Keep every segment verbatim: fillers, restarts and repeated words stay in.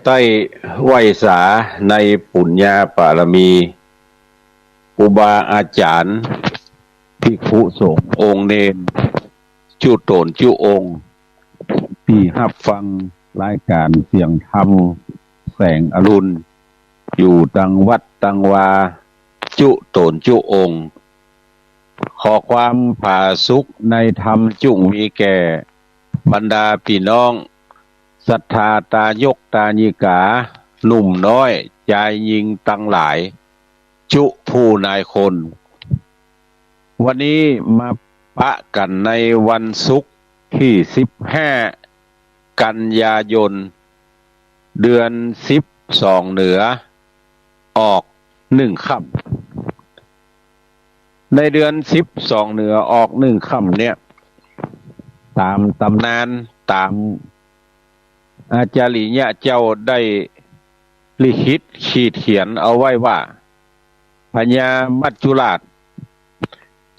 ได้ไหว้สาในปุญญาปารมี ครูบาอาจ๋ารย์ ภิกขุสงฆ์องค์เณร จุ๊ต๋นจุ๊องค์ ตี้ฮับฟังรายก๋านเสียงธรรมแสงอรุณ อยู่ตังวัดตังวา จุ๊ต๋นจุ๊องค์ ขอความผาสุขในธรรมจุ่งมีแก่บรรดาปี้น้องศรัทธาตายกตายิกา หนุ่มน้อยจายญิงตังหลาย จุ๊ผู้นายคน วันนี้มาปะกั๋นในวันศุกร์ตี้สิบห้า กันยายน เดือนสิบสองเหนือ ออกหนึ่งค่ำ ในเดือนสิบสองเหนือออกหนึ่งค่ำเนี่ย ต๋ามต๋ำนาน ต๋ามอาจาริยะเจ้าได้ลิขิตขีดเขียนเอาไว้ว่า พญามัจจุราช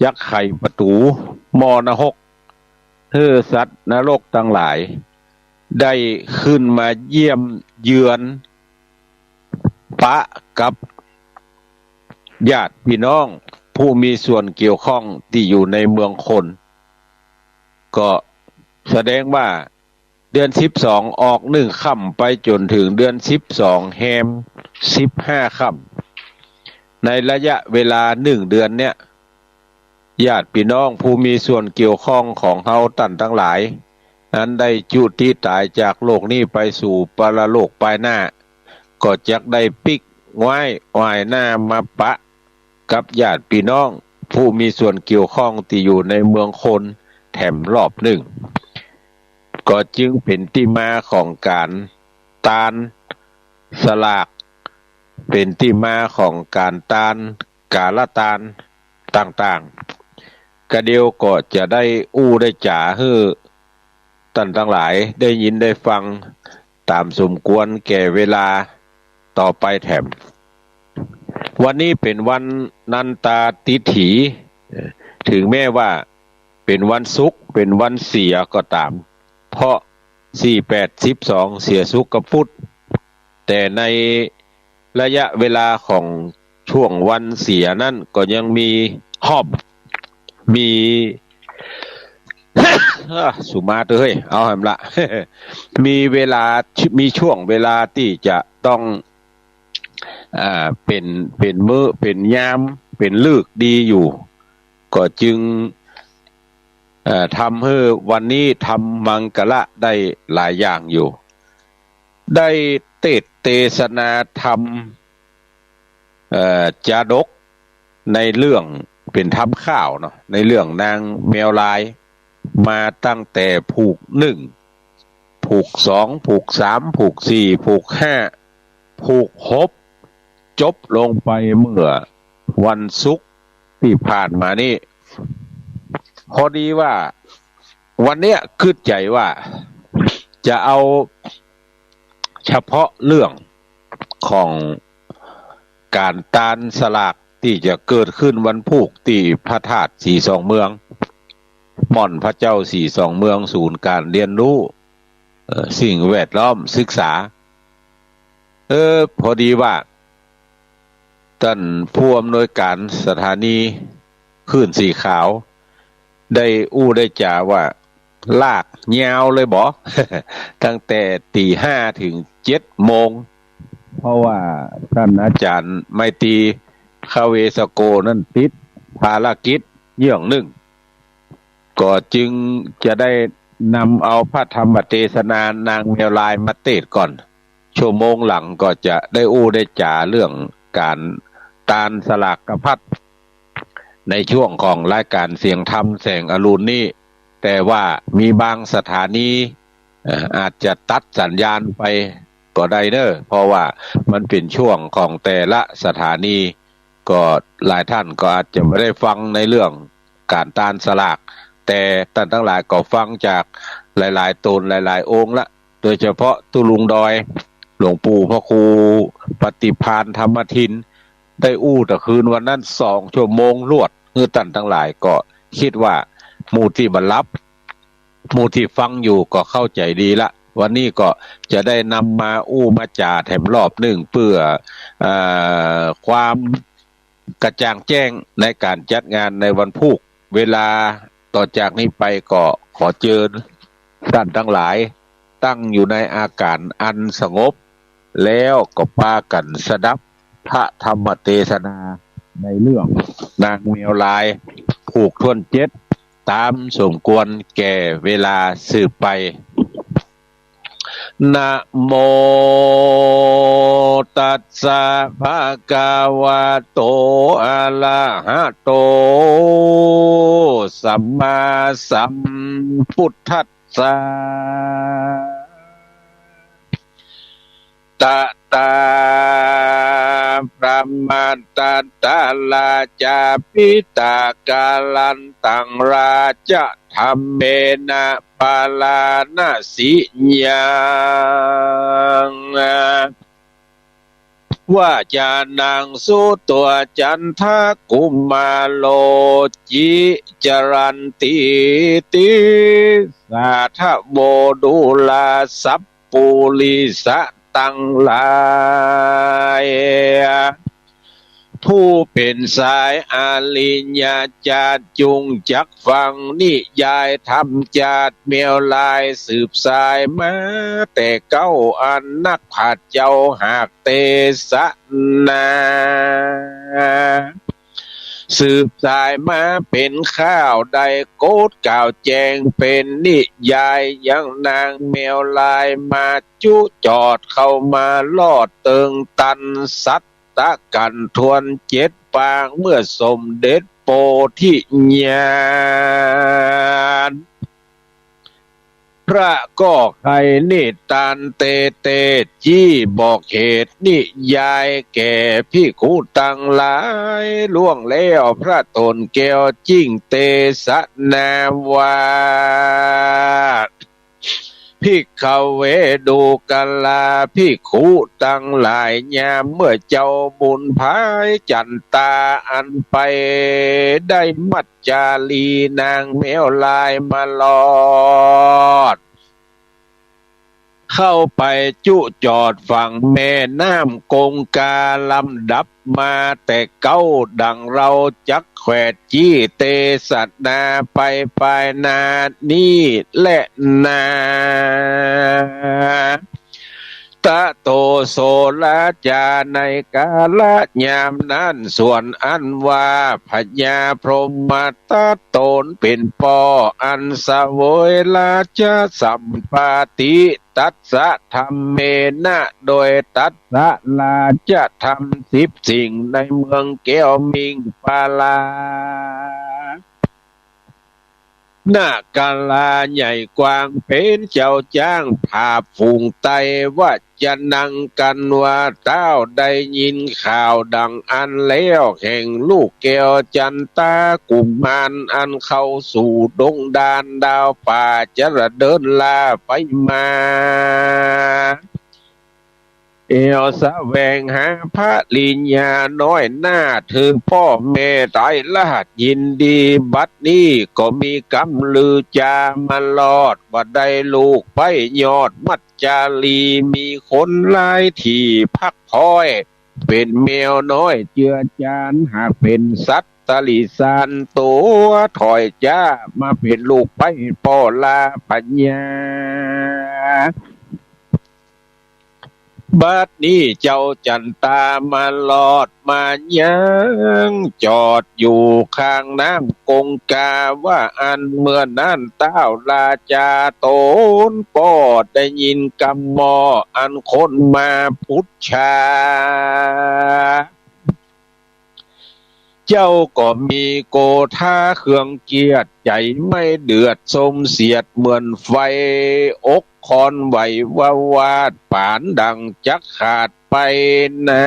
จักไขประตู๋มรณรก หื้อสัตว์นรกตังหลาย ได้ขึ้นมาเยี่ยมเยือน ปะกับญาติปี้น้องผู้มีส่วนเกี่ยวข้องตี้อยู่ในเมืองคน ก็แสดงว่าเดือนสิบสองออกหนึ่งค่ำไปจ๋นเถิงเดือนสิบสองแฮมสิบห้าค่ำ ในระยะเวลาหนึ่งเดือนเนี่ย ญาติปี้น้องผู้มีส่วนเกี่ยวข้องของเฮาต้านตังหลาย อันได้จุติต๋ายจากโลกนี้ไปสู่ปรโลกปายหน้า ก็จักได้ปิ๊กไหว้หวายหน้ามาปะกับญาติปี้น้องผู้มีส่วนเกี่ยวข้องตี้อยู่ในเมืองคนแถมรอบหนึ่ง ก็จึงเป๋นตี้มาของก๋านตานสลาก เป๋นตี้มาของก๋านตาน กาละตานต่างๆ กระเดียวก็จะได้อู้ได้จ๋าหื้อต้านตังหลายได้ยินได้ฟังต๋ามสมควรแก่เวลาต่อไปแถม วันนี้เป๋นวันนันตาติถี เอ่อ ถึงแม้ว่าเป๋นวันศุกร์ เป๋นวันเสียก็ต๋าม เพราะสี่แปดสิบสอง เสียศุกร์กับพุธ แต่ในระยะเวลาของช่วงวันเสียนั้นก็ยังมีฮ่อม มี อ่ะ สุมาเตอร์เฮ้ย เอาแหมละ มีเวลา มีช่วงเวลาตี้จะต้อง อ่า เป๋น เป๋นมื้อ เป๋นยาม เป๋นฤกษ์ดีอยู่ ก็จึง เอ่อ ทำหื้อวันนี้ทำมังคละได้หลายอย่างอยู่ ได้เตสน์เตสนาธรรม เอ่อ จาดก ในเรื่องเป๋นธรรมข้าวเนาะ ในเรื่องนางแมวลาย มาตั้งแต่ผูกหนึ่ง ผูกสอง ผูกสาม ผูกสี่ ผูกห้า ผูกหก จบลงไปเมื่อวันศุกร์ตี้ผ่านมานี้ พอดีว่าวันเนี้ยกึ๊ดใจ๋ว่าจะเอาเฉพาะเรื่องของก๋านตานสลากตี้จะเกิดขึ้นวันพูกตี้พระธาตุสีสองเมือง ม่อนพระเจ้าสีสองเมือง ศูนย์ก๋านเฮียนฮู้ เอ่อ สิ่งแวดล้อมศึกษา เออ พอดีว่าต้านผู้อำนวยก๋านสถานีคลื่นสีขาว ได้อู้ได้จ๋าว่าลากยาวเลยบ่ ตั้งแต่ตี๋ห้าเถิงเจ็ดโมง เพราะว่าต้านอาจ๋ารย์ไมตรี คเวสโก นั้นติดภารกิจเยื่องนึ่ง ก็จึงจะได้นำเอาพระธรรมเตสนานางแมวลายมาเตสน์ก่อน ชั่วโมงหลังก็จะได้อู้ได้จ๋าเรื่องก๋านตานสลากพัด ในช่วงของรายก๋านเสียงธรรมแสงอรุณนี้ แต่ว่ามีบางสถานี เอ่อ อาจจะตัดสัญญาณไปก็ได้เน้อ เพราะว่ามันเป๋นช่วงของแต่ละสถานี ก็หลายต้านก็อาจจะบ่ได้ฟังในเรื่องก๋านตานสลาก แต่ต้านตังหลายก็ฟังจากหลายๆ ต๋นหลายๆ องค์ละ โดยเฉพาะตุ๊ลุงดอย หลวงปู่พระครูปฏิภาณธรรมทิน ได้อู้ตะคืนวันนั้นสองชั่วโมงรวด หื้อต้านตังหลายก็กึ๊ดว่าหมู่ตี้บ่หลับ หมู่ตี้ฟังอยู่ก็เข้าใจ๋ดีละ วันนี้ก็จะได้นำมาอู้มาจ๋าแถมรอบนึ่งเปื้อ เอ่อ ความกระจ่างแจ้งในก๋านจัดงานในวันพูก เวลาต่อจากนี้ไปก็ขอเจิญต้านตังหลายตั้งอยู่ในอาก๋านอันสงบ แล้วก็ปากั๋นสดับพระธรรมเตสนาในเรื่องนางแมวลายผูกถ้วนเจ็ด ต๋ามสมควรแก่เวลาสืบไป นะโมตัสสะ ภะคะวะโต อะระหะโต สัมมาสัมพุทธัสสะ ตะตา พระมะตะตะราชา ปิตะกาลันตัง ราชะธัมเมนะ ปาราณสิยัง วาจานัง สุตวา จันทะกุมารโร จิจรันติ ติสาทะโว ดูราสัพ ปุริสะตังหลาย ผู้เป๋นสายอริยะจ๋าดจุ่งจักฟังนิยายธรรมจ๋าดแมวลายสืบสายมา แต่เก๊าอันนักปราชญ์เจ้าหากเตสนา สืบสายมาเป๋นข้าวได้โกฏกล่าวแจ้งเป๋นนิยายยังนางแมวลายมาจุจอดเข้ามารอดเติงตันสัตตะกั๋นถ้วนเจ็ดปางเมื่อสมเด็จโพธิญาณ พระก็ใค่นิทานเตเต จี้บอกเหตุนิยายแก่ภิกขุตังหลาย ล่วงแล้วพระโตนแก้วจึ่งเตสนาว่า ภิกขเว ดูกราภิกขุตังหลาย ยามเมื่อเจ้าบุญภายจันตาอันไปได้มัจจารีนางแมวลายมารอด เข้าไปจุจอดฝั่งแม่น้ำกงกาลำดับมาแต่เก๊า ดังเฮาจักแขวดจี้เตสนาไปปายหน้านี้แลนา ตะโต โสราจา ในกาละยามนั้น ส่วนอันว่าพญาพรหมทัตโตนเป๋นป้ออันเสวยราชสัมปาติ ตัสสะธัมเมนะ โดยตัสสะราชธรรมสิบสิ่งในเมืองแก้วมิงปาลา นาคราใหญ่กว้างเป๋นเจ้าจ๊างผาบฝูงไต วจนังกั๋นว่า ต้าวได้ยินข่าวดังอั้นแล้ว แห่งลูกแก้วจันตากุมาร อันเข้าสู่ดงดานดาวป่า จะละเดินล่าไปมา แอ่วแสวงหาภริยาน้อยหน้า ถือป้อแม่ไตรราชยินดี บัดนี้ก็มีกำลือจ๋ามารอด ว่าได้ลูกไพร่ยอดมัจจารี มีคนหลายตี้พักพ้อย เป๋นแมวน้อยเจือจาน หากเป๋นสัตว์ติริสารตั๋วถ้อยจ๊า มาเป๋นลูกไพร่ป้อลาพญา บัดนี้เจ้าจันตามารอดมายังจอดอยู่ข้างน้ำกงกา ว่าอั้น เมื่อนั้นต้าวราจาโตนป้อได้ยินกำหม้ออันคนมาพุชฌา เจ้าก็มีโกธาเครื่องเกลียด ใจ๋ไม่เดือดสมเสียดเหมือนไฟ อกคอนไหววาวาด ปานดั่งจักขาดไปนา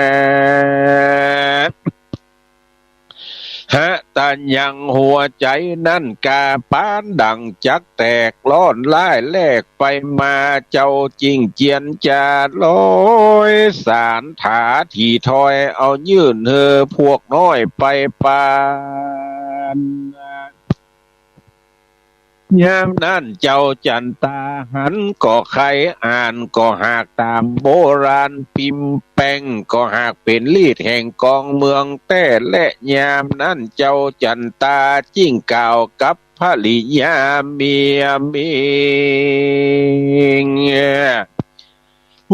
หะตะยัง หัวใจ๋นั้นกาปานดั่งจักแตก ร้อนร้ายแลกไปมา เจ้าจึ่งเจียรจาร้อยสารถา ถี่ถ้อยเอายื่นหื้อพวกน้อยไปปาน ยามนั้นเจ้าจันตาหันก็ใค่ อ่านก็หากต๋ามโบราณ ปิมแปงก็หากเป๋นลีดแห่งกองเมืองแต๊ และยามนั้นเจ้าจันตาจึ่งกล่าวกับภริยาเมียหมิง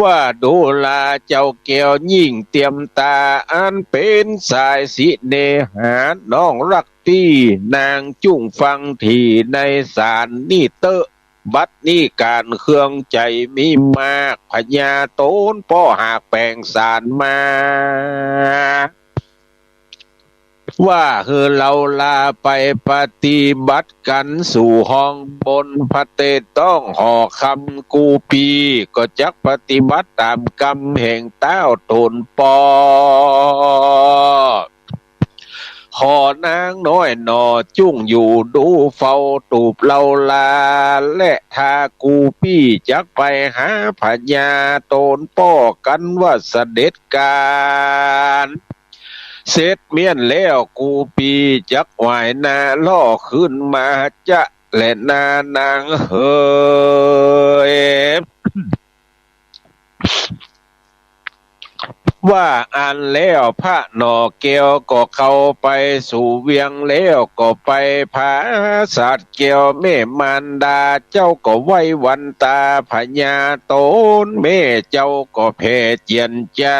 ว่าดูราเจ้าแก้วยิ่งเตียมต๋า อันเป๋นสายเสน่หาน้องฮักตี้ นางจุ่งฟังถี่ในสารนี้เต๊อะ บัดนี้ก๋านเคืองใจ๋มีมาก พญาต๋นป้อหากแป๋งสารมา ว่าหื้อเฮาลาไปปฏิบัติกั๋นสู่ห้องบน พระเตต้องหอคำกู้ปี๋ ก็จักปฏิบัติต๋ามกำแห่งเต้าต๋นป้อ ขอนางน้อยหน่อจุ่งอยู่ดูเฝ้าตูบเฮาลา และถ้ากู้ปี๋จักไปหาพญาต๋นป้อกั๋นว่าเสด็จก๋าน เสร็จเมี้ยนแล้วกู้ปี๋จักหวายหน้าล่อคืนมาจะแลนานางเหย ว่าอั้นแล้วพระหน่อแก้วก็เข้าไปสู่เวียงแล้ว ก็ไปผาสาทแก้วแม่มารดาเจ้าก็ไหว้วันต๋าพญาต๋น แม่เจ้าก็แผ่เจียรจา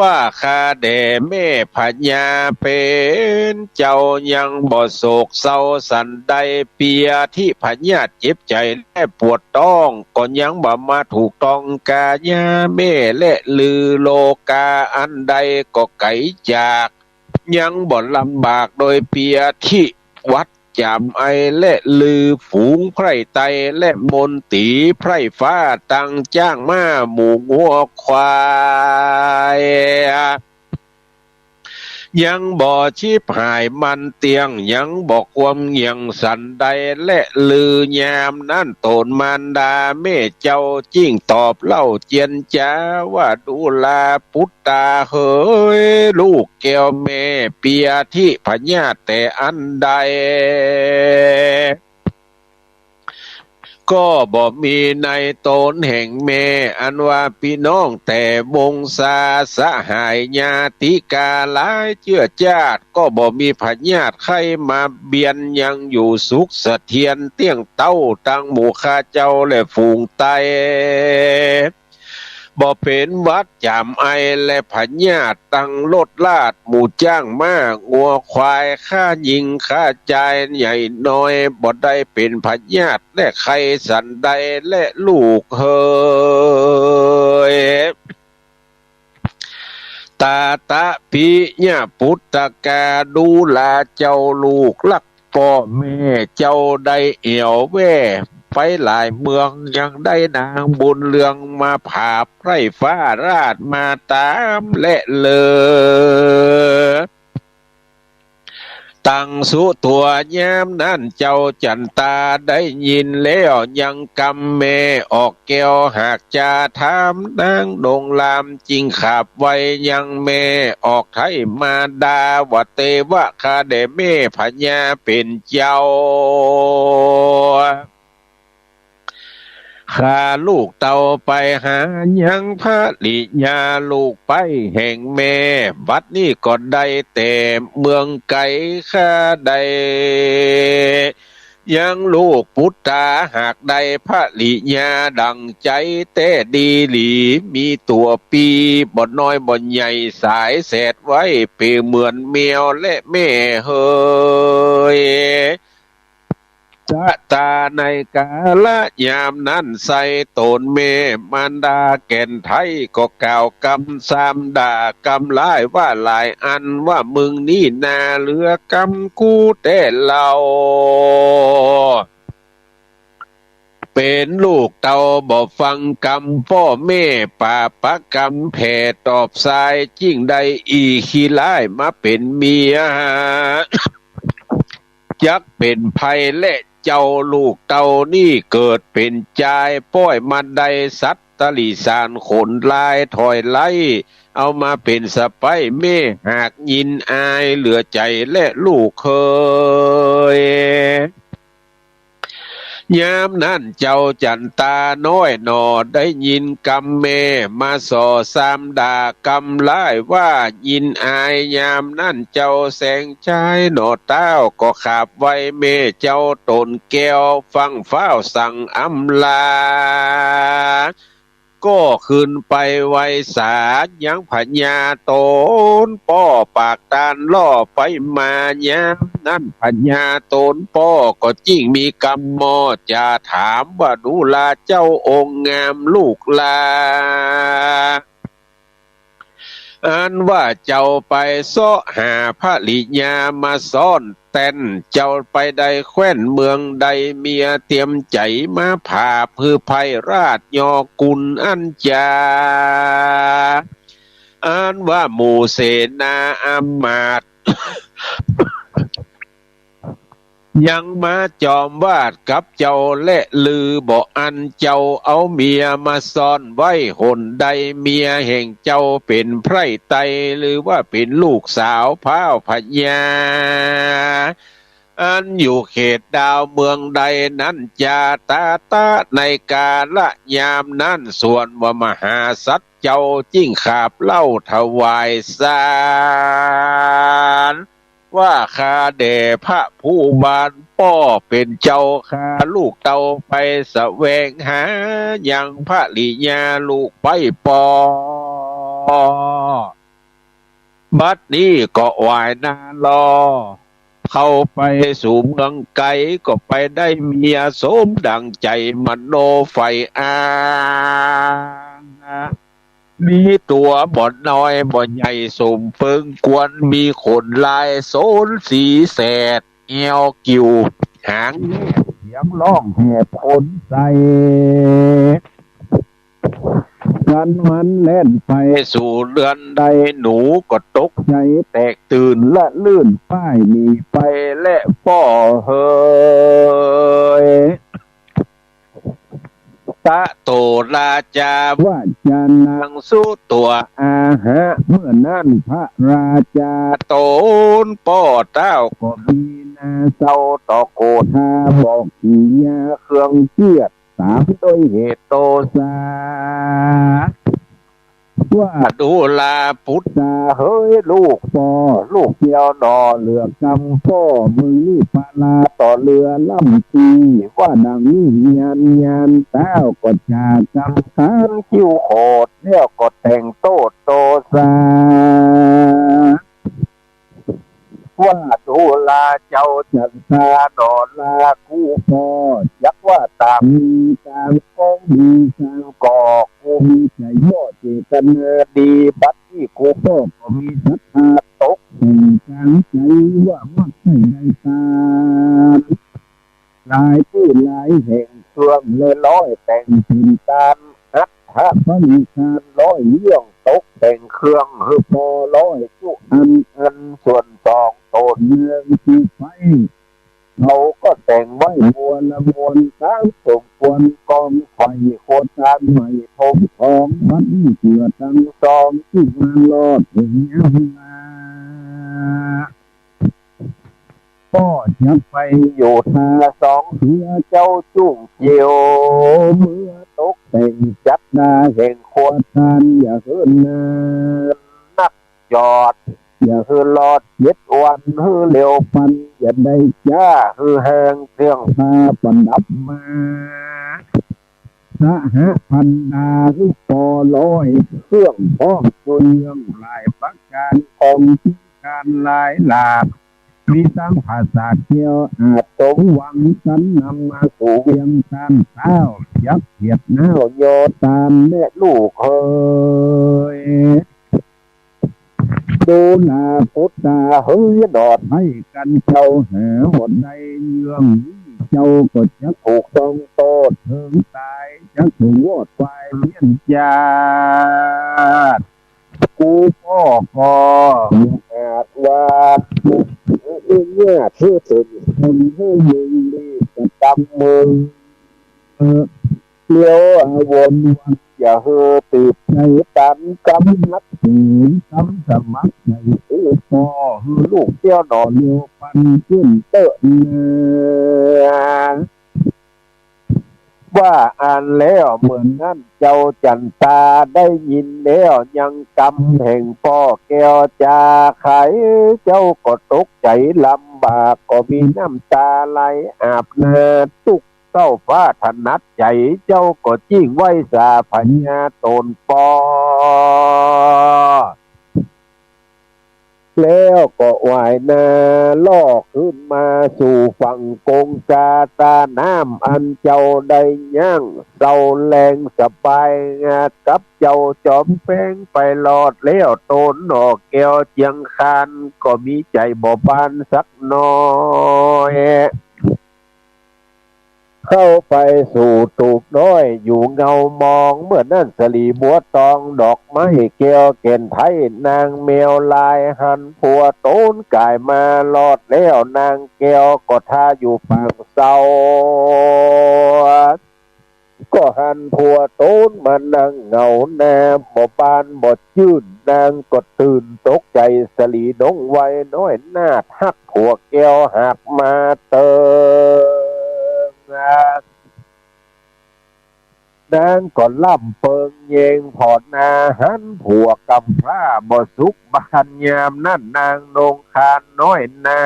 ว่าข้าแด่แม่พญาเป๋นเจ้ายังบ่โศกเศร้าสันใด เปียที่พยาธิเจ็บใจ๋และปวดต๊อง ก็ยังบ่มาถูกต้องกายาแม่ และลือโลกาอันใดก็ไก๋จาก ยังบ่ลำบากโดยเปียที่หวัด จ๋ามไอและลือฝูงไพร่ไตและมนตรีไพร่ฟ้า ตังจ๊างม้าหมูงัวควาย ยังบ่ฉิบหายมันเตี้ยง ยังบ่คว่ำเหงี่ยงสันใด และลือยามนั้นต๋นมารดาแม่เจ้าจึ่งตอบเล่าเจียรจาว่า ดูราปุตตาเหย ลูกแก้วแม่เปียที่พยาธิแต่อันใด ก็บ่มีในต๋นแห่งแม่ อันว่าปี้น้องแต่วงศาสหายญาติกาหลายเจื้อจ้าด ก็บ่มีพยาธิไข้มาเบียน ยังอยู่สุขเสถียรเตี้ยงเต๊าตังหมู่ข้าเจ้าและฝูงไต บ่เป๋นหวัดจ๋ามไอและพยาธิตังรถราชหมู่จ๊างม้างัวควาย ข้าญิงข้าจายใหญ่น้อย บ่ได้เป๋นพยาธิและไข้สันใด และลูกเหย ตาตะปิยะปุตตะกา ดูราเจ้าลูกฮัก ป้อแม่เจ้าได้แอ่วแว่ไปหลายเมือง ยังได้นางบุญเรืองมาผาไพร่ฟ้าราชมาต๋ามและเลอ ตังสุตั๋วยามนั้นเจ้าจันตาได้ยินแล้ว ยังกำแม่ออกแก้วหากจาถามนางดงราม จึงขาบไหว้ยังแม่ออกไถ่มารดาว่า เตวะข้าแด่แม่พญาเป๋นเจ้า ข้าลูกเต้าไปหายังภริยาลูกใป๊แห่งแม่ บัดนี้ก็ได้แต่เมืองไก๋ ข้าได้ยังลูกปุตตา หากได้ภริยาดั่งใจ๋แต๊ดีหลี มีตั๋วปี้บ่น้อยบ่ใหญ่ สายแสดไว้เป๋นเหมือนแมวและแม่เหย จะต๋าในกาละยามนั้นไส้ต๋นแม่มารดาแก่นไท้ ก็กล่าวกำซามด่ากำฮ้ายว่าหลายอัน ว่ามึงนี่นาเหลือกำกูแต๊เล่า เป๋นลูกเต้าบ่ฟังกำป้อแม่ ปาปะกำแผ่ตอบสาย จึ่งได้อี่ขี้ฮ้ายมาเป๋นเมีย จักเป๋นใผแล เจ้าลูกเต้านี่เกิดเป๋นจาย ป้อยมาได้สัตว์ ติสสารขนลายถอยไล่ เอามาเป๋นสะใป๊แม่ หากยินอายเหลือใจ๋แลลูกเขย ยามนั้นเจ้าจั๋นตาน้อยหน่อ ได้ยินกำแม่มาส่อซามด่ากำร้ายว่า ยินอายยามนั้นเจ้าแสงชายหน่อเต้า ก็ขาบไหว้แม่เจ้าต๋นแก้ว ฟั่งฟ้าวสั่งอำลา ก็ขึ้นไปไหว้สายังพญาต๋นป้อปากตานล่อไปมา ยามนั้นพญาต๋นป้อก็จึ่งมีกำหม่อจะถามว่า ดูราเจ้าองค์งามลูกหล้า อันว่าเจ้าไปเซาะหาภริยามาซ้อนแตน เจ้าไปได้แคว่นเมืองใด เมียเตียมใจ๋มาผาบหื้อไพร่ราชยอกุลอั้นจา อันว่าหมู่เสนาอำมาตย์ ยังมาจอมวาทกับเจ้าแลลือบ่อั้น เจ้าเอาเมียมาซ่อนไว้หนใด เมียแห่งเจ้าเป๋นไพร่ไตร หรือว่าเป๋นลูกสาวพร้าวพญา อันอยู่เขตดาวเมืองใดนั้นจา ตาตะในกาละยามนั้น ส่วนว่ามหาสัตว์เจ้าจึ่งขาบเหล้าถวายสาร ว่าข้าแด่พระผู้บานป้อเป๋นเจ้า ข้าลูกเต้าไปแสวงหายังภริยาลูกไปป้อ บัดนี้ก็หวายหน้าล่อ เข้าไปสู่เมืองไกล ก็ไปได้เมียสมดั่งใจ๋มโนใฝ่อ้าง มีตั๋วบ่น้อยบ่ใหญ่สมเปิงควร มีขนลายโสนสีแสด แอวกิ่วหางแนบ เสียงฮ้องแหบคนใส่ ครั้นมันแล่นไปสู่เฮือนใด หนูก็ตกใจ๋แตกตื่นละลื่นป้ายหนีไปแลป้อเหย ตะโตราชาว่าจานังสุตั๋วอาหะ เมื่อนั้นพระราชาต๋นป้อเต้าก็มีหน้าเศร้าต่อโกธา บอกกิริยาเครื่องเคียด ต๋ามด้วยเหตุโตษา ว่าดูราปุตตาเหยลูกป้อ ลูกเดียวหน่อเหลือกำป้อ มึงนี่ปาลาต่อเฮือล้ำตี้ ว่าดังนี้เฮียนยานเต้าก็จากกำคานคิ้วโขด แล้วก็แต่งโต้ษโตษา ว่าดูราเจ้าจันทาหน่อลากู้ป้อ จักว่าต๋ามมีต๋ามกองดีต๋ามก่อ กูมีใจ๋บ่เจตนาดี บัดนี้กู้ป้อก็มีศรัทธาตกแต่งต๋ามใจ๋ ว่ามักใค่ได้ตาน หลายตี้หลายแห่งเครื่องและร้อยแต่งเป๋นตาน หัตถบริขารร้อยเยื่องตกแต่งเครื่องหื้อป้อร้อยจุอันอัน ส่วนสองต๋นนางตี้ไป เขาก็แต่งไว้บัวละมวลต๋ามสมควร กองไฟโคตานใหม่ทงทอง บัดนี้เจื้อตังสองตี้มาลอดเถิงยามลา ก็จักไปอยู่ท่าสองเฮือเจ้าจุ่งเจียว เมื่อตกแต่งจักดาแห่งโคตาน อย่าหื้อนานนักจอด อย่าหื้อลอดเจ็ดวัน หื้อเร็วปัน อย่าได้จ๊า หื้อห่างเครื่องผ้าประดับมา สหพันดาหื้อป้อร้อย เครื่องพร้อมส่วนเยื่องหลายประก๋าน ของกิ๋นก๋านหลายหลาก มีตังผาสาทแก้วอาจสมหวัง สันนำมาสู่เวียงตานเต้า จักเขียดน้าวยอตานแลลูกเหย ดูราปุตตาเหย หนอไท้กั๋นเจ้าหาบ่ได้ เยื่องนี้เจ้าก็จักถูกต้องโต้ษเถิงต๋าย จักถูกวอดวายเวียนจาติ กู้ป้อก็อาจว่า เอื้อเยียะหื้อเป๋นคนหื้อมึงดีกระตำมึง เออ เลี้ยวอาวรณ์วัน อย่าหื้อตื่นใจ๋ตัน กำนับถือกำสมัครใจ๋หื้อป้อ หื้อลูกแก้วหน่อเลียวปันขึ้นเต๊อะเน่อ ว่าอั้นแล้ว เมื่อนั้นเจ้าจั๋นตาได้ยินแล้ว ยังกำแห่งป้อแก้วจาไข เจ้าก็ตกใจ๋ลำบาก ก็มีน้ำต๋าไหลอาบหน้า ตุ๊กเต้าฟ้าถนัดใจ๋ เจ้าก็jinngไหว้สาพญาต๋นป้อ แล้วก็หวายหน้าล่อขึ้นมาสู่ฝั่งกงกา ต๋าน้ำอันเจ้าได้ยั้งเซาแลงสบาย กับเจ้าจอมแปงไปรอดแล้ว ต๋นหน่อแก้วเจียงคาน ก็มีใจ๋บ่บานสักหน่อย เข้าไปสู่ตูบน้อยอยู่เงามอง เมื่อนั้นสะหลีบัวตองดอกไม้แก้วแก่นไท้ นางแมวลายหันผัวต๋นก๋ายมารอดแล้ว นางแก้วก็ท่าอยู่ปากเซา ก็หันผัวต๋นมานั่งเหงาหน้า บ่บานบ่จื้น นางก็ตื่นตกใจ๋ สะหลีดงไวน้อยนาฏฮักผัวแก้วหากมาเติง นางก็ล่ำเปิงแยงผ่อหน้าหันผัวกำพร้าบ่สุขบาน ยามนั้นนางนงคานน้อยนา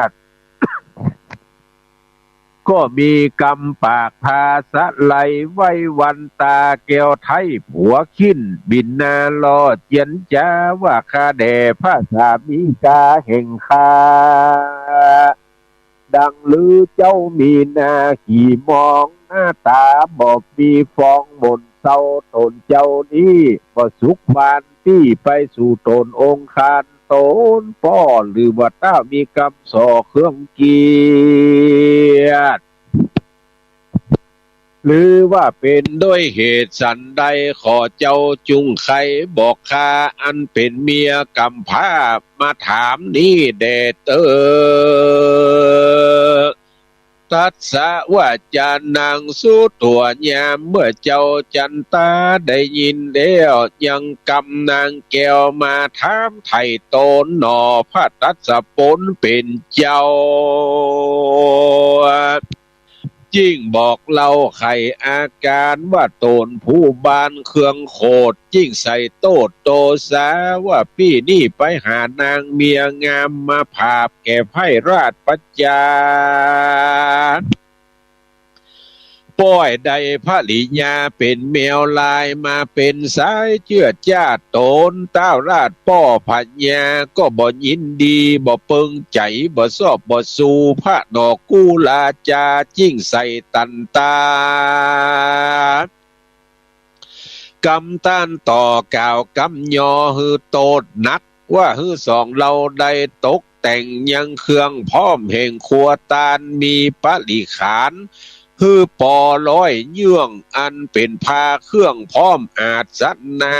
ฏ ก็มีกำปากพาสะไหลไหว้วันต๋าแก้วไท้ผัวขึ้น บิ่นหน้าล่อเจียนจ๋าว่า ข้าแด่พระสามีกาแห่งข้า ดังลือเจ้ามีหน้าขี้มอง หน้าต๋าบ่มีฟอง หม่นเซาต๋นเจ้านี้ บ่สุขบานปี้ไปสู่ต๋นองคาน ต๋นป้อ หรือว่าเต้ามีกำส่อเครื่องเกียรติ หรือว่าเป๋นด้วยเหตุสันใด ขอเจ้าจุ่งใค่บอกข้า อันเป๋นเมียกำพร้ามาถามนี้แด่เต๊อะ ตัสสะ ว่าจานัง สุตั๋ว ยามเมื่อเจ้าจันตาได้ยินแล้ว ยังกำนางแก้วมาถามไถ่ต๋นหน่อ พระตัสสะป๋นเป๋นเจ้า จึ่งบอกเล่าไขอาก๋านว่าต๋นผู้บานเครื่องโขด จึ่งใส่โต้ษโตสาว่าปี้นี้ไปหานางเมียงามมาผาบแก่ไพร่ราชปัจจา ป้อยได้ภริยาเป๋นแมวลายมาเป๋นสายเจื้อจ้าต๋น ต้าวราชป้อพญาก็บ่ยินดี บ่เปิงใจ๋ บ่ซอบบ่สู พระหน่อกู้ราจา จึ่งใส่ตันตา กำต้านต่อกล่าวกำยอหื้อโต้ษหนัก ว่าหื้อสองเฮาได้ตกแต่งยังเครื่องพร้อมแห่งครัวตาน มีปริขารหื้อปอร้อยเยื่อง อันเป๋นพาเครื่องพร้อมอาสนะ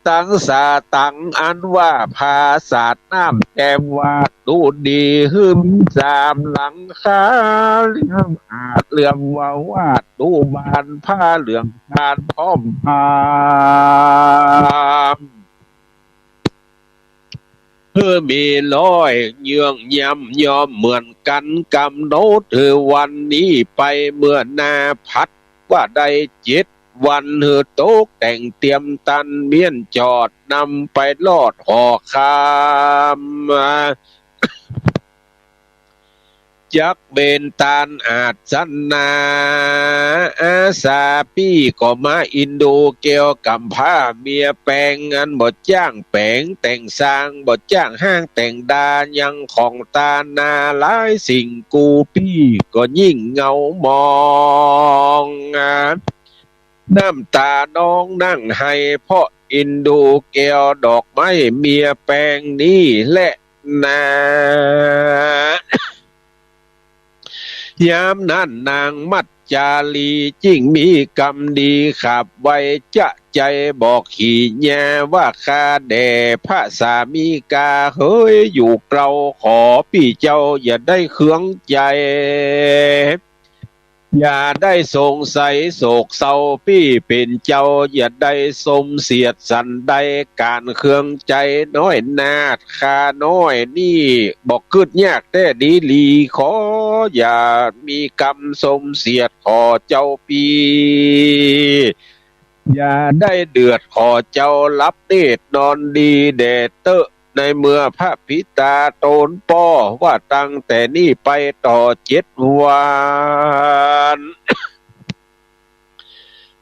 ตังสาตังอันว่าผาสาดน้ำแจ่มวาดดูดี หื้อมีสามหลังคา เหลื่อมอาดเหลื่อมวาวาดดูบาน ผ้าเหลืองทานพร้อมพาม หื้อมีร้อยเยื่องย่ำยอมเหมือนกั๋น ก๋ำหนดหื้อวันนี้ไป เมื่อหน้าผัดว่าได้เจ็ดวัน หื้อตกแต่งเตรียมตัน เมี้ยนจอดนำไปลอดหอคำ จักเป๋นตานอาสนะ อาสาปี้ก็มาอินดูแก้วกำพร้าเมียแปง อันบ่จ้างแป๋งแต่งซาง บ่จ้างฮ้างแต่งดา ยังของตานาหลายสิ่ง กูปี้ก็ยิ่งเหงามอง น้ำตานองนั่งไห้ เพราะอินดูแก้วดอกไม้เมียแปงนี้แลนา ยามนั้นนางมัจจารีจึงมีกำดีขับไวจะใจ๋บอกขี่แยว่า ข้าแด่พระสามีกาเหยอยู่เกลา ขอปี้เจ้าอย่าได้เคืองใจ๋ อย่าได้สงสัยโศกเศร้าปี้เป๋นเจ้า อย่าได้สมเสียดสันใด ก๋านเคืองใจ๋น้อยนาฏ ข้าน้อยนี่บ่กึ๊ดยากแต๊ดีหลี ขออย่ามีกำสมเสียด ขอเจ้าปี้ อย่าได้เดือด ขอเจ้าหลับเนตรนอนดีแด่เต๊อะ ในเมื่อพระปิตาต๋นป้อว่าตั้งแต่นี้ไปต่อเจ็ดวัน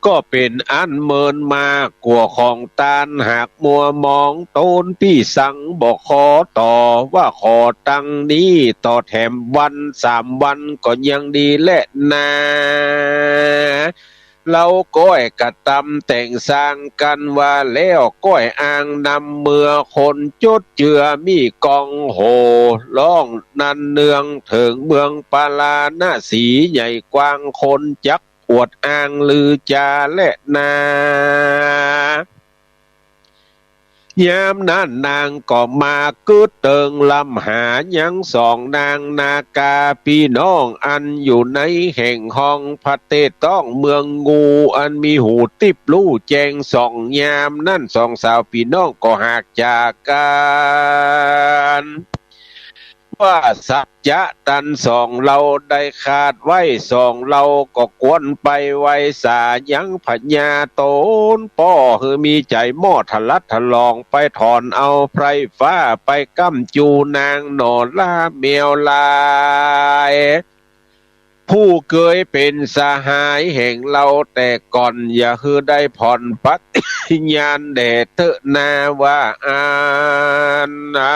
ก็เป๋นอันเมินมากกว่าของต้าน หากมัวมองต๋นปี้สังบ่ขอต่อ ว่าขอตังนี้ต่อแถมวันสามวันก็ยังดีแลนา เฮาก้อยกระตำแต่งสร้างกั๋นว่าแล้ว ก้อยอ้างนำเมือคนจดเจือมีกองโห่ ร้องนันเนืองเถิงเมืองปาราณสี ใหญ่กว้างคนจักอวดอ้างลือจาแลนา ยามนั้นนางก็มากึ๊ดเติงลำหายังสองนางนาคาปี้น้อง อันอยู่ในแห่งห้องพระเตศต้องเมืองงู อันมีหูติ๊บฮู้แจ้งส่อง ยามนั้นสองสาวปี้น้องก็หากจากกั๋น ว่าสัจจะตันสองเฮาได้ขาดไว้ สองเฮาก็ควรไปไหว้สายังพญาต๋นป้อ หื้อมีใจ๋หม้อทะลัดทะลอง ไปถอนเอาไพร่ฟ้าไปก้ำจูนางหน่อล่าแมวลาย ผู้เกยเป๋นสหายแห่งเฮาแต่ก่อน อย่าหื้อได้ผ่อนปฏิญาณแด่เต๊อะนา ว่าอั้นนา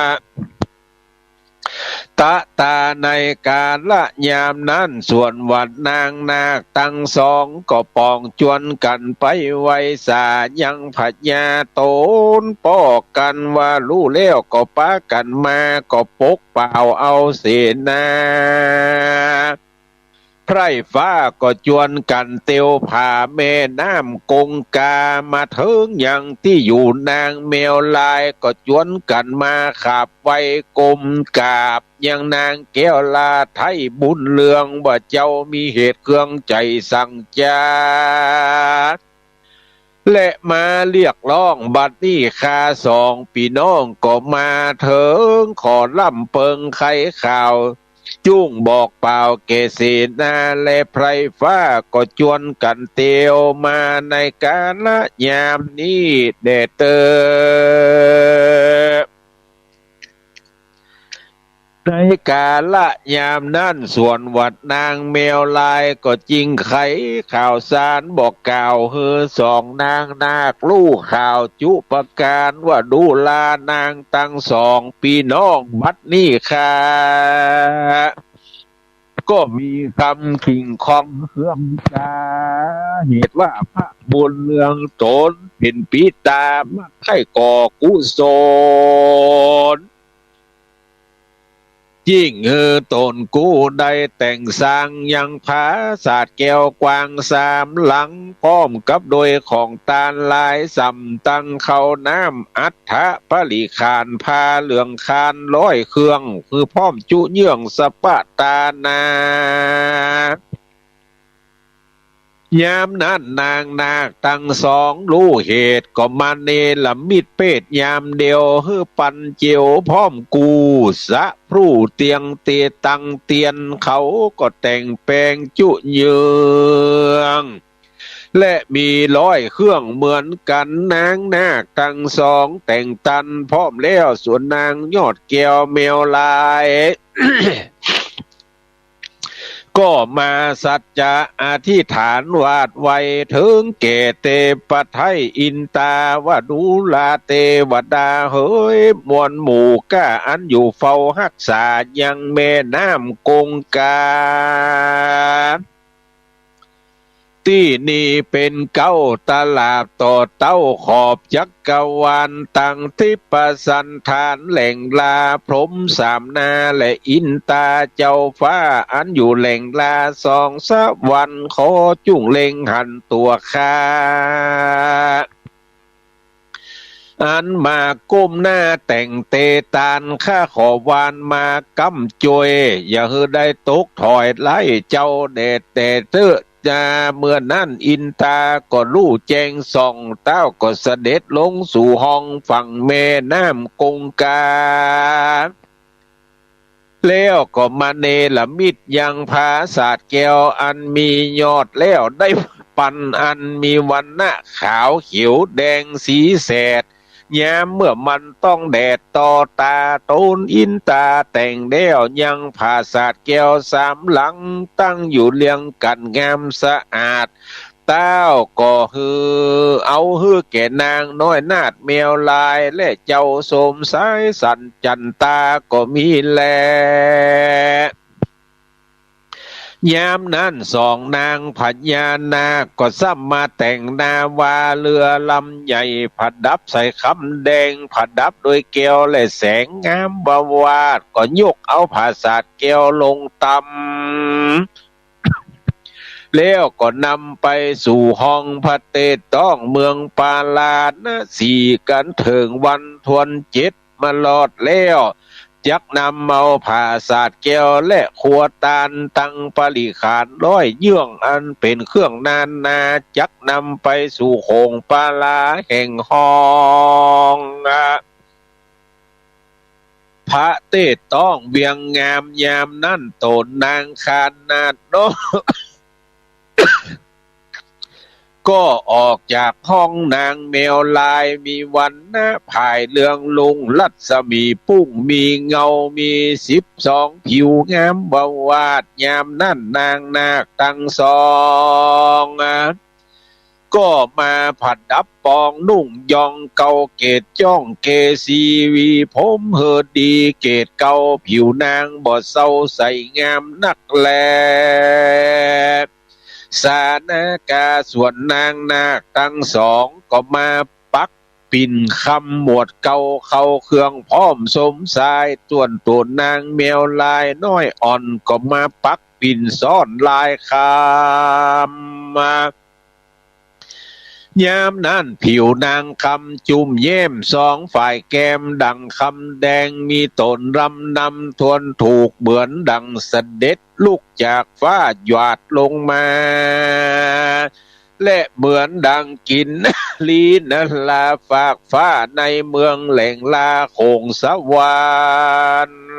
ตะตา ในกาละยามนั้น ส่วนหวัดนางนาคตังสองก็ป๋องจวนกั๋นไปไหว้สายังพญาต๋นป้อกั๋นว่า ฮู้แล้วก็ปากั๋นมา ก็ปกเป๋าเอาเสนา ไพร่ฟ้าก็จวนกั๋นเตียวผ่าแม่น้ำกงกา มาเถิงยังตี้อยู่นางแมวลาย ก็จวนกั๋นมาขาบไหว้ก้มกราบยังนางแก้วลาไท้บุญเรือง ว่าเจ้ามีเหตุเคืองใจ๋สังจา และมาเรียกร้อง บัดนี้ข้าสองปี้น้องก็มาเถิง ขอล่ำเปิงไขข่าว จุ่งบอกเป๋าแก่เสนา และไพร่ฟ้าก็จวนกั๋นเตียวมาในกาละยามนี้แด่เต๊อะ ในกาละยามนั้น ส่วนหวัดนางแมวลายก็จึงไขข่าวสารบอกกล่าวหื้อสองนางนาคฮู้ข่าวจุประก๋าน ว่าดูรานางตังสองปี้น้อง บัดนี้ข้าก็มีกำกิ่งของเครื่องกา เหตุว่าพระบุญเรืองต๋นเป๋นปิตามักใค่ก่อกุศล ยิ่งหื้อต๋นกู้ได้แต่งสร้างยังปราสาทแก้วกว้างสามหลัง พร้อมกับโดยของตานหลายส่ำ ตังข้าวน้ำ อัฐบริขาร ผ้าเหลืองคาน ร้อยเครื่อง คือพร้อมจุเยื่องสะปะตานา ยามนั้นนางนาคตังสองฮู้เหตุ ก็มาเนรมิตเปชฌ์ยามเดียว หื้อปันเจียวพร้อมกู้ สะพลู่เตียงเตียตังเตียน เขาก็แต่งแป๋งจุเยื่อง และมีร้อยเครื่องเหมือนกั๋น นางนาคตังสองแต่งตันพร้อมแล้ว ส่วนนางยอดแก้วแมวลาย ก็มาสัจจะอธิษฐานวาดไว้เถิงแก่เตปะไท้อินตา ว่าดูราเตวดาเหย มวลหมู่ก้าอันอยู่เฝ้าฮักษายังแม่น้ำกงกา ตี้นี่เป๋นเก๊าตลาดต่อเต้าขอบจักรวาล ตังทิพย์ประสันฐานแหล่งลาพรหมสามนา และอินตาเจ้าฟ้าอันอยู่แหล่งลาสองสวรรค์ ขอจุ่งเล็งหันตั๋วข้า เ อันมาก้มหน้าแต่งเตตาน ข้าขอวานมาก้ำจ้วย อย่าหื้อได้ตกถ้อยไร้เจ้าแด่แต่เต๊อะ จา เมื่อนั้นอินตาก็ฮู้แจ้งส่อง เต้าก็เสด็จลงสู่ห้องฝั่งแม่น้ำกงกา แล้วก็มาเนรมิตยังผาสาทแก้วอันมียอดแล้ว ได้ปันอันมีวรรณะขาวเขียวแดงสีแสด ยามเมื่อมันต้องแดดต่อตา ต๋นอินตาแต่งแล้วยังผาสาทแก้วสามหลัง ตั้งอยู่เรียงกั๋นงามสะอาด เต้าก็หื้อ เอาหื้อแก่นางน้อยนาฏแมวลาย และเจ้าโสมสายสันจันตาก็มีแล ยามนั้นสองนางพญานาคก็ซ้ำมาแต่งนาวาเรือลำใหญ่ ผดับใส่คำแดง ผดับโดยแก้วและแสงงามวาวาด ก็ยกเอาผาสาทแก้วลงตำ แล้วก็นำไปสู่ห้องพระเตศต้องเมืองปาราณสีกั๋นเถิงวันทวนเจ็ด มาลอดแล้ว จักนำเอาผาสาทแก้วและครัวตานตังปริขารร้อยเยื่องอันเป๋นเครื่องนานา จักนำไปสู่โขงปาราแห่งห้องพระเตศต้องเวียงงาม ยามนั้นต๋นนางคานนาถน้อย ก็ออกจากห้องนางแมวลาย มีวรรณะผายเรืองรุ่ง รัศมีพุ่งมีเงา มีสิบสองผิวงามวาวาด ยามนั้นนางนาคตังสอง ก็มาผดับปองนุ่งยองเกาเกศจ้องเกศีหวีผมหื้อดี เกศเกาผิวนางบ่เศร้าใสงามนักแล สานาคา ส่วนนางนาคตังสองก็มาปักปิ่นคำหมวดเกาเข้าเครื่องพร้อมสมสาย ส่วนต๋นนางแมวลายน้อยอ่อนก็มาปักปิ่นซ้อนลายคำ ยามนั้นผิวนางคำจุ่มแย้มสองฝ่ายแก้มดั่งคำแดง มีต๋นรำนำทวนถูกเหมือนดั่งเสด็จลุกจากฟ้าหยาดลงมา และเหมือนดั่งกินลีนลาฟากฟ้าในเมืองแหล่งลาโขงสวรรค์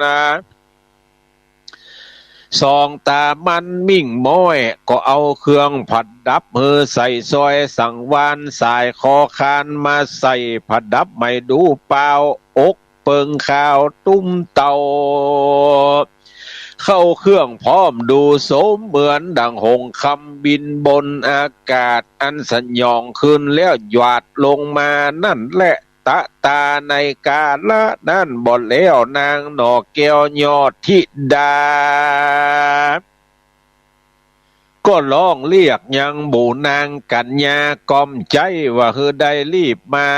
สองต๋ามันมิ่งม้อย ก็เอาเครื่องผดับหื้อใส่สร้อยสังวาล สายคอคานมาใส่ผดับไหมดูปาว อกเปิงขาวตุ้มเตา เข้าเครื่องพร้อมดูโสม เหมือนดั่งหงส์คำบินบนอากาศ อันสยองขึ้นแล้วหยาดลงมานั่นแหละ ตะตาในกาละนั้นบ่แล้ว นางหน่อแก้วยอดธิดา ก็ฮ้องเรียกยังหมู่นางกัญญาก้อมใจ๊ ว่าหื้อได้รีบมา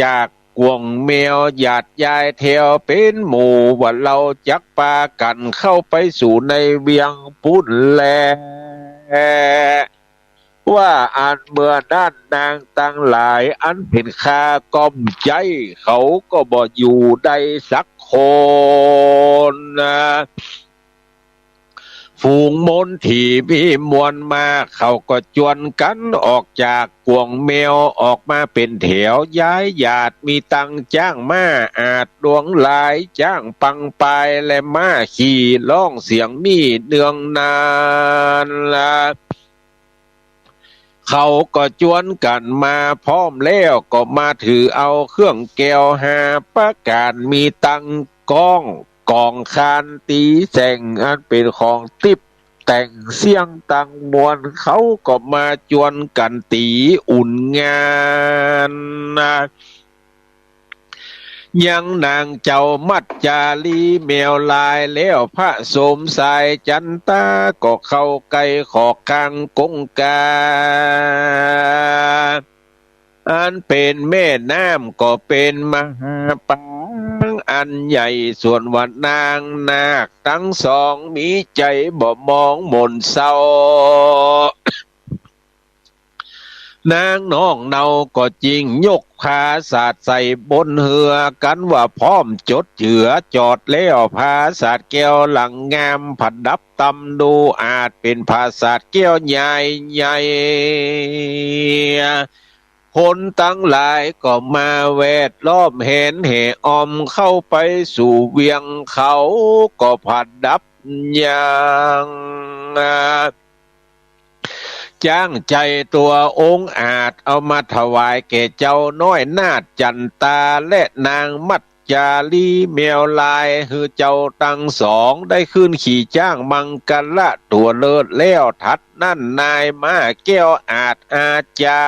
จากก๋วงแมวหยาดยายแถวเป๋นหมู่ ว่าเฮาจักปากั๋นเข้าไปสู่ในเวียงปู้นแล ว่าอันเมื่อนั้นนางตังหลายอันเป๋นข้าก้อมใจ๊ เขาก็บ่อยู่ได้สักคนนะ ฝูงมนตี้มีมวลมาก เขาก็จวนกั๋นออกจากก๋วงแมว ออกมาเป๋นแถว ย้ายหยาด มีตังจ๊างม้าอาดหลวงหลาย จ๊างปังปายและม้าขี่ ฮ้องเสียงมี้เนืองนานละ เขาก็จวนกั๋นมาพร้อมแล้ว ก็มาถือเอาเครื่องแก้วห้าประก๋าน มีตังก้องก๋องคานตี๋แส่ง อันเป๋นของติ๊บแต่งเสี้ยงตังมวล เขาก็มาจวนกั๋นตี๋อุ่นงานนะ ยังนางเจ้ามัจจารีแมวลายแล้ว พระโสมสายจันตาก็เข้าใก้ขอบข้างกงกา อันเป๋นแม่น้ำก็เป๋นมหาปางอันใหญ่ ส่วนว่านางนาคตังสองมีใจ๋บ่หมองหม่นเศร้า นางน้องเนาก็จึงยกผาสาทใส่บนเฮือ กั๋นว่าพร้อมจ๋ดเจือ จอดแล้วผาสาทแก้วหลังงาม ผดับตำดูอาจเป๋นผาสาทแก้วใหญ่ใหญ่ คนตังหลายก็มาแวดล้อมแหนแห่ออมเข้าไปสู่เวียง เขาก็ผดับยัง จ๊างใจ๋ตั๋วองอาจ เอามาถวายแก่เจ้าน้อยนาฏจั๋นตา และนางมัจจาลีแมวลาย หื้อเจ้าตังสองได้ขึ้นขี่จ๊างมังกละตั๋วเลิศแล้ว ถัดนั้นนายม้าแก้วอาจอาจา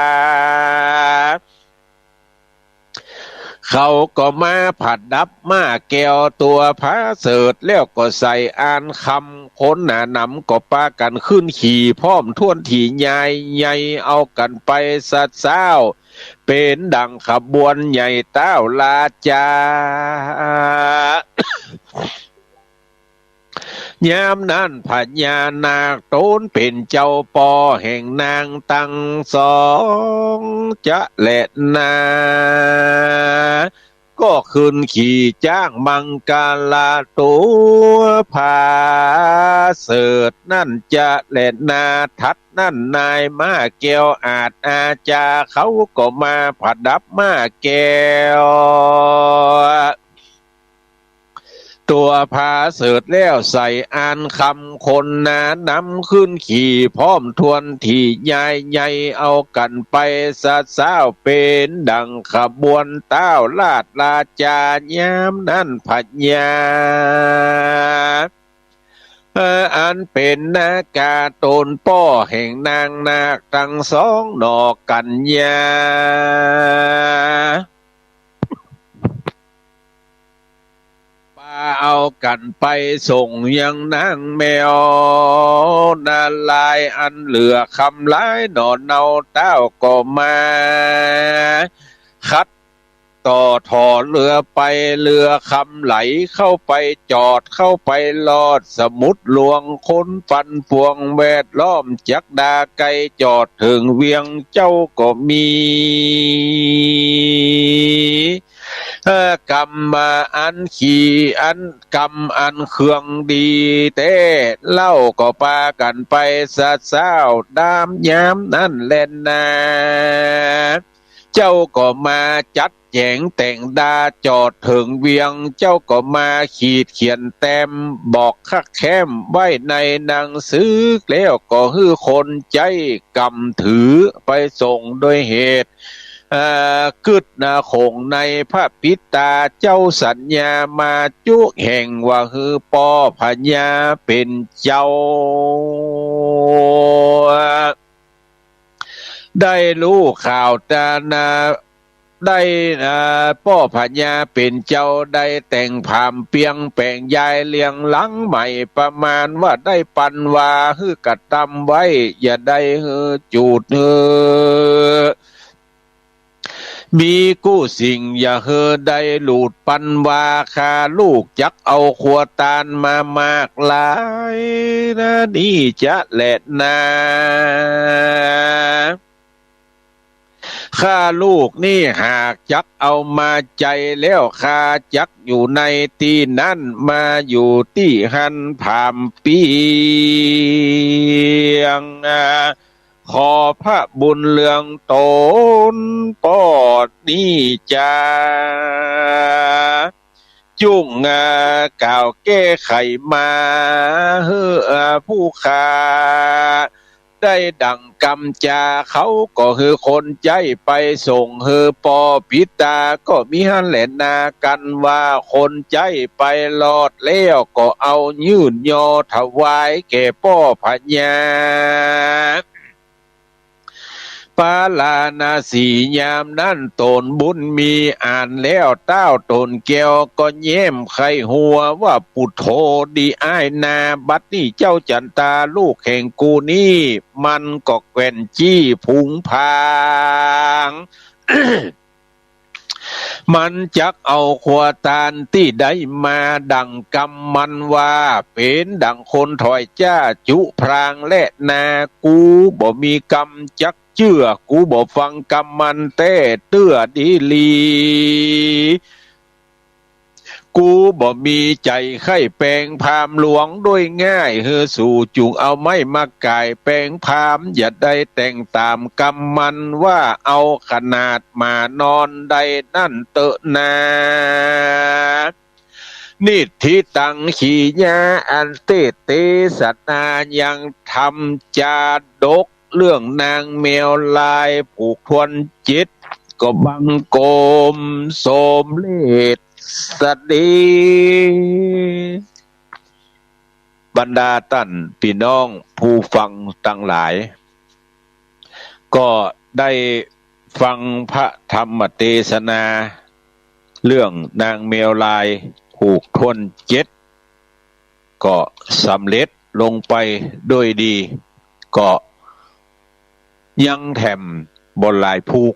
เขาก็มาผดับม้าแก้วตั๋วผาเสริฐ แล้วก็ใส่อานคำ คนหนานำก็ปากั๋นขึ้นขี่พร้อมถ้วนถี่ใหญ่ใหญ่ เอากั๋นไปซะเซ้า เป๋นดั่งขบวนใหญ่ต้าวราจา ยามนั้นพญานาคต๋นเป๋นเจ้าป้อแห่งนางตังสองจะแลนา ก็ขึ้นขี่จ๊างมังกละตั๋วผาเสริฐนั้นจะแลนา ถัดนั้นนายม้าแก้วอาจอาจา เขาก็มาผดับม้าแก้วตั๋วผาเสริฐแล้ว ใส่อานคำ คนหนานำขึ้นขี่พร้อมถ้วนถี่ใหญ่ใหญ่ เอากั๋นไปซะเซ้า เป๋นดั่งขบวนต้าวราชราจา ยามนั้นพญา เอ่อ อันเป๋นนาคาต๋นป้อแห่งนางนาคตังสองหน่อกั๋นยา ปาเอากั๋นไปส่งยังนางแมวนารายณ์ อันเหลือคำหลายหน่อเนา ต้าวก็มาขัด ต่อถ่อเฮือไป เฮือคำไหลเข้าไปจอด เข้าไปลอดสมุทรหลวง คนปันปวงแวดล้อม จักดาไกลจอดเถิงเวียง เจ้าก็มี เอ่อ กำมาอันขี่ อันกำอันเคืองดีแต๊ เล่าก็ปากั๋นไปสะเซ้า ดามยามนั้นแลนา เจ้าก็มาจัดแจ๋งแต่งดา จอดเถิงเวียง เจ้าก็มาขีดเขียนแต้ม บอกคักแค้มไว้ในหนังสือ แล้วก็หื้อคนใจ๊กำถือไปส่งโดยเหตุ เอ่อ กึ๊ดนาขงในพระปิตาเจ้าสัญญามาจุแห่ง ว่าหื้อป้อพญาเป๋นเจ้า ได้ฮู้ข่าวตานา ได้ อ่า ป้อพญาเป๋นเจ้า ได้แต่งผามเปียงแป๋งยายเลียงหลังใหม่ ประมาณว่าได้ปันวาหื้อกระตำไว้ อย่าได้หื้อจูดหื้อ มีกู้สิ่ง อย่าหื้อได้หลุดปันวา ข้าลูกจักเอาครัวตานมามากหลายนา นี่จะแลนา ข้าลูกนี่หากจักเอามาใจ๊แล้ว ข้าจักอยู่ในตี้นั้น มาอยู่ตี้หั้นผามเปียง ขอพระบุญเรืองต๋นป้อนี้จา จุ่ง อ่า กล่าวแก้ไขมา หื้อ อ่า ผู้ข้าได้ดั่งกำจา เขาก็หื้อคนใจ๊ไปส่งหื้อป้อปิตา ก็มีหั้นแลนา กันว่าคนใจ๊ไปลอดแล้ว ก็เอายื่นยอถวายแก่ป้อพญา ปาราณสี ยามนั้นต๋นบุญมีอ่านแล้ว ต้าวต๋นแก้วก็แย้มใค่หัวว่า ปุโธ ดีอ้ายนา บัดนี้เจ้าจันตาลูกแห่งกูนี้ มันก็แกว่นจี้ผุงผาง มันจักเอาครัวตานตี้ได้มาดั่งกำมันว่า เป๋นดั่งคนถอยจ้าจุพรางแลนา กูบ่มีกำจักเจื้อ กูบ่ฟังกำมันแต๊เตื้อดีหลี กูบ่มีใจ๋ใค่แปงพราหมณ์หลวงโดยง่าย หื้อสูจุ่งเอาไม้มาก่ายแปงพราหมณ์ อย่าได้แต่งต๋ามกำมันว่า เอาขนาดหมานอนได้นั้นเต๊อะนา นิทธิตัง ขีญา อันเตสน์เตสนายังธรรมจาดกเรื่องนางแมวลายผูกถ้วนเจ็ด ก็บังคมสมเร็จสะดี บรรดาต้านปี้น้องผู้ฟังตังหลาย ก็ได้ฟังพระธรรมเตสนาเรื่องนางแมวลายผูกถ้วนเจ็ด ก็สำเร็จลงไปโดยดี ก็ยังแถมบ่หลายผูก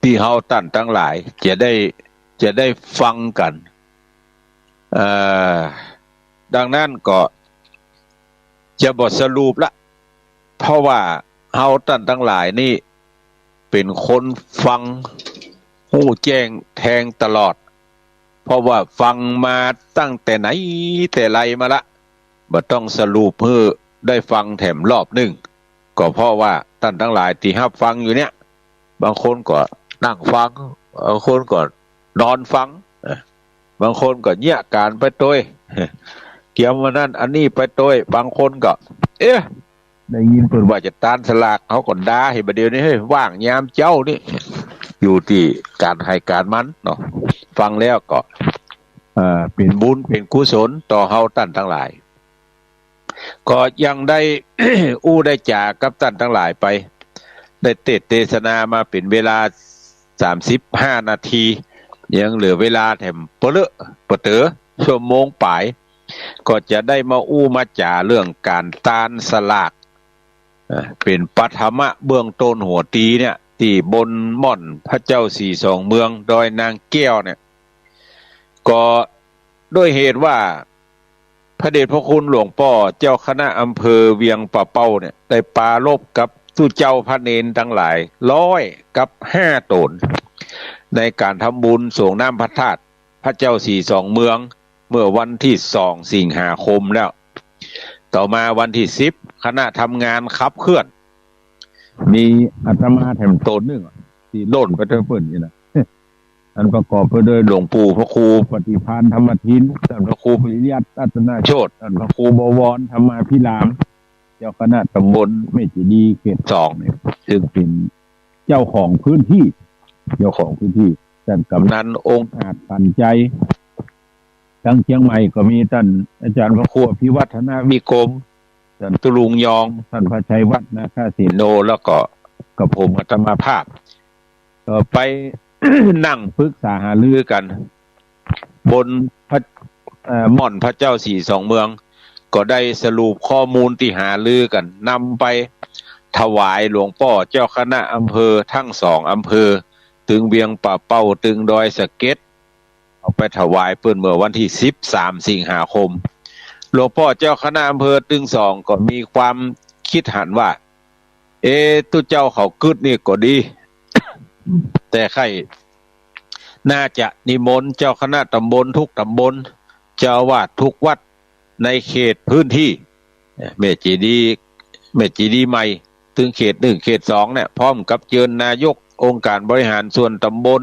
ตี้เฮาต้านตังหลายจะได้ จะได้ฟังกั๋น เอ่อ ดังนั้นก็จะบ่สรุปละ เพราะว่าเฮาต้านตังหลายนี่เป๋นคนฟังฮู้แจ้งแทงตลอด เพราะว่าฟังมาตั้งแต่ไหนแต่ไรมาละ บ่ต้องสรุปหื้อได้ฟังแถมรอบนึ่ง ก็เพราะว่าต้านตังหลายตี้ฮับฟังอยู่เนี่ย บางคนก็นั่งฟัง บางคนก็นอนฟัง เอ่อ บางคนก็เยียะก๋านไปตวย เกียมอันนั้นอันนี้ไปตวย บางคนก็ เอ๊ะ ได้ยินเปิ้นว่าจะตานสลาก เขาก็ด่า เฮ้ย บ่าเดี่ยวนี้ เฮ้ย ว่างยามเจ๊านี่ อยู่ตี้ก๋านใผก๋านมันเนาะ ฟังแล้วก็ เอ่อ เป๋นบุญเป๋นกุศลต่อเฮาต้านตังหลาย ก็ยังได้ อู้ได้จ๋ากับต้านตังหลายไป ได้เตสน์เตสนามาเป๋นเวลาสามสิบห้านาที ยังเหลือเวลาแถมเป๋อเลอะเป๋อเต๋อ ชั่วโมงป๋าย ก็จะได้มาอู้มาจ๋าเรื่องก๋านตานสลาก อ่า เป๋นปฐมะเบื้องต้นหัวตี๋เนี่ย ตี้บนม่อนพระเจ้าสี่สองเมือง ดอยนางแก้วเนี่ย ก็ด้วยเหตุว่า พระเดชพระคุณหลวงป้อเจ้าคณะอำเภอเวียงป่าเป้าเนี่ย ได้ปรารภกับตุ๊เจ้าพระเณรตังหลายร้อยกับห้าต๋น ในก๋านทำบุญสรงน้ำพระธาตุพระเจ้าสี่สองเมือง เมื่อวันตี้สองสิงหาคมแล้ว ต่อมาวันตี้สิบ คณะทำงานขับเคลื่อน มีอาตมาแถมต๋นนึ่งอะ ตี้ล่นไปเถิงเปิ้นนี่นะ อันประกอบไปด้วยหลวงปู่พระครูปฏิภาณธรรมทิน ต้านพระครูปริยัติรัตนโชติ ต้านพระครูบวรธรรมาภิราม เจ้าคณะตำบลแม่เจดีย์เขตสองเนี่ย ซึ่งเป๋นเจ้าของพื้นตี้ เจ้าของพื้นตี้ ต้านกำนันองอาจปั่นใจ ตังเจียงใหม่ก็มีต้านอาจ๋ารย์พระครูอภิวัฒนวิกรม ต้านตุ๊ลุงยอง ต้านพระชัยวัฒน์นาคสิโน แล้วก็กับผมอาตมาภาพ ก็ไป นั่งปรึกษาหารือกั๋น บนพระ เอ่อ ม่อนพระเจ้าสี่สองเมือง ก็ได้สรุปข้อมูลตี้หารือกั๋น นำไปถวายหลวงป้อเจ้าคณะอำเภอทั้งสองอำเภอ ตึงเวียงป่าเป้า ตึงดอยสะเก็ด เอาไปถวายเปิ้นเมื่อวันตี้สิบสามสิงหาคม หลวงป้อเจ้าคณะอำเภอตึงสองก็มีความกึ๊ดหันว่า เอ๊ะ ตุ๊เจ้าเขากึ๊ดนี่ก็ดี แต่ใค่น่าจะนิมนต์เจ้าคณะตำบลทุกตำบล เจ้าอาวาสทุกวัดในเขตพื้นตี้ เอ่อ แม่เจดีย์ แม่เจดีย์ใหม่ ตึงเขตหนึ่ง เขตสองเนี่ย พร้อมกับเจิญนายกองค์การบริหารส่วนตำบล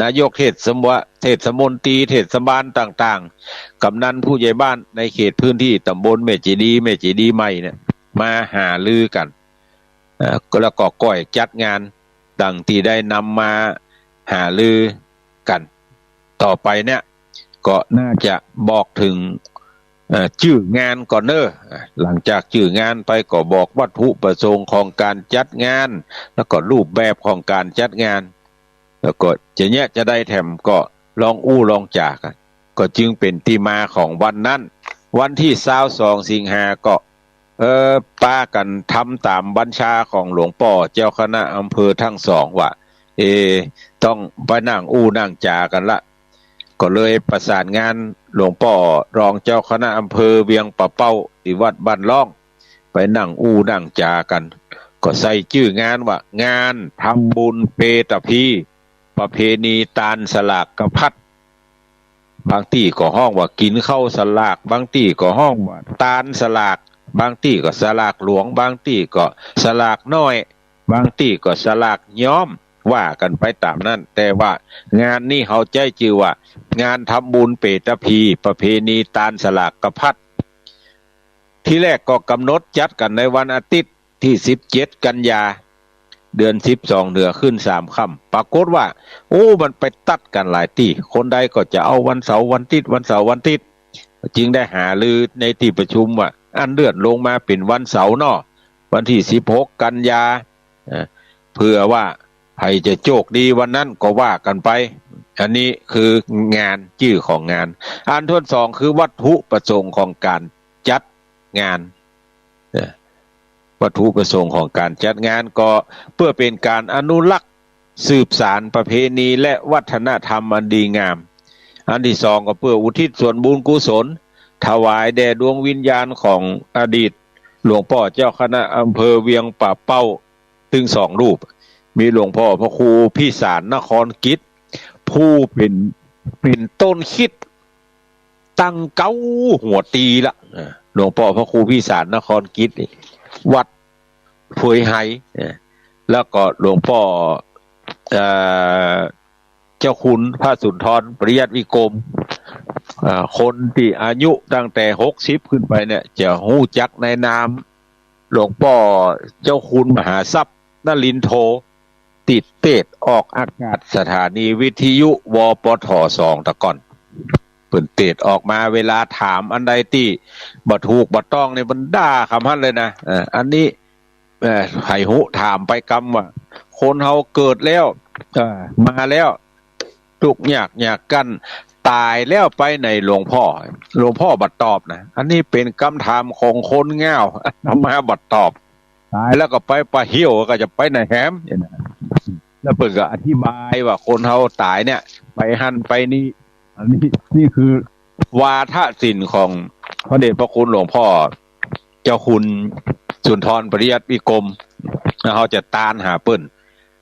นายกเทศมะ- เทศมนตรี เทศบาลต่างๆ กำนันผู้ใหญ่บ้านในเขตพื้นตี้ตำบลแม่เจดีย์ แม่เจดีย์ใหม่เนี่ย มาหารือกั๋น เอ่อ แล้วก็ก้อยจัดงานดังตี้ได้นำมาหารือกั๋น ต่อไปเนี่ย ก็น่าจะบอกเถิง เอ่อ จื้องานก่อนเน้อ อ่ะ หลังจากจื้องานไปก็บอกวัตถุประสงค์ของก๋านจัดงาน แล้วก็รูปแบบของก๋านจัดงาน แล้วก็จะเยียะจาใดแถมก็ลองอู้ลองจ๋ากั๋น ก็จึงเป๋นตี้มาของวันนั้น วันตี้ซาวสองสิงหาก็ เอ่อ ปากั๋นทำต๋ามบัญชาของหลวงป้อเจ้าคณะอำเภอทั้งสองว่า เอ ต้องไปนั่งอู้นั่งจ๋ากั๋นละ ก็เลยประสานงานหลวงป้อรองเจ้าคณะอำเภอเวียงป่าเป้า ตี้วัดบ้านล่อง ไปนั่งอู้นั่งจ๋ากั๋น ก็ใส่จื้องานว่า งานทำบุญเปตพี ประเพณีตานสลากกะพัด บางตี้ก็ฮ้องว่ากิ๋นข้าวสลาก บางตี้ก็ฮ้องว่าตานสลาก บางตี้ก็สลากหลวง บางตี้ก็สลากน้อย บางตี้ก็สลากย้อม ว่ากั๋นไปต๋ามนั้น แต่ว่างานนี้เฮาใจ๊จื้อว่า งานทำบุญเปตพี ประเพณีตานสลากกะพัด ทีแรกก็กำหนดจัดกั๋นในวันอาทิตย์ตี้สิบเจ็ดกันยา เดือนสิบสองเหนือขึ้นสามค่ำ ปรากฏว่า โอ้ มันไปตัดกั๋นหลายตี้ คนใดก็จะเอาวันเสาร์วันอาทิตย์ วันเสาร์วันอาทิตย์ จึงได้หารือในตี้ประชุมว่า อั้นเลื่อนลงมาเป๋นวันเสาร์เนาะ วันตี้สิบหกกันยา เอ่อ เผื่อว่าใผจะโจคดีวันนั้นก็ว่ากั๋นไป อันนี้คืองาน จื้อของงาน อันถ้วนสองคือวัตถุประสงค์ของก๋านจัดงาน เอ่อ วัตถุประสงค์ของก๋านจัดงานก็เปื้อเป๋นก๋านอนุรักษ์สืบสานประเพณีและวัฒนธรรมอันดีงาม อันตี้สองก็เปื้ออุทิศส่วนบุญกุศล ถวายแด่ดวงวิญญาณของอดีตหลวงป้อเจ้าคณะอำเภอเวียงป่าเป้า ตึงสองรูป มีหลวงป้อพระครูพิสารนครกิจ ผู้เป๋น เป๋นต้นคิด ตั้งเก๊าหัวตีละ เออ หลวงป้อพระครูพิสารนครกิจนี่ วัดเผยไฮ เออ แล้วก็หลวงป้อ เอ่อ เจ้าคุณพระสุนทรปริยัติวิกรม เอ่อ คนตี้อายุตั้งแต่หกสิบขึ้นไปเนี่ย จะฮู้จักในนามหลวงป้อเจ้าคุณมหาทรัพย์นรินทโธ ตี้เตศน์ออกอากาศสถานีวิทยุ วปท สอง ตะก่อน เปิ้นเตสน์ออกมา เวลาถามอันใดตี้บ่ถูกบ่ต้องนี่ เปิ้นด่าขนาดเลยนะ เออ อันนี้ เออ ใผฮู้ถามไปกำว่า คนเฮาเกิดแล้ว เออ มาแล้ว ตุ๊กข์ยากยากกั้น ต๋ายแล้วไปไหนหลวงป้อ หลวงป้อบ่ตอบนะ อันนี้เป๋นกำถามของคนง่าว อาตมาบ่ตอบ ต๋ายแล้วก็ไปป่าเฮี้ยว ก็จะไปไหนแหม เนี่ยนะ แล้วเปิ้นก็อธิบายว่าคนเฮาต๋ายเนี่ย ไปหั้นไปนี่ อันนี้ นี่คือวาทศิลป์ของพระเดชพระคุณหลวงป้อเจ้าคุณสุนทรปริยัติวิกรม แล้วเฮาจะตานหาเปิ้น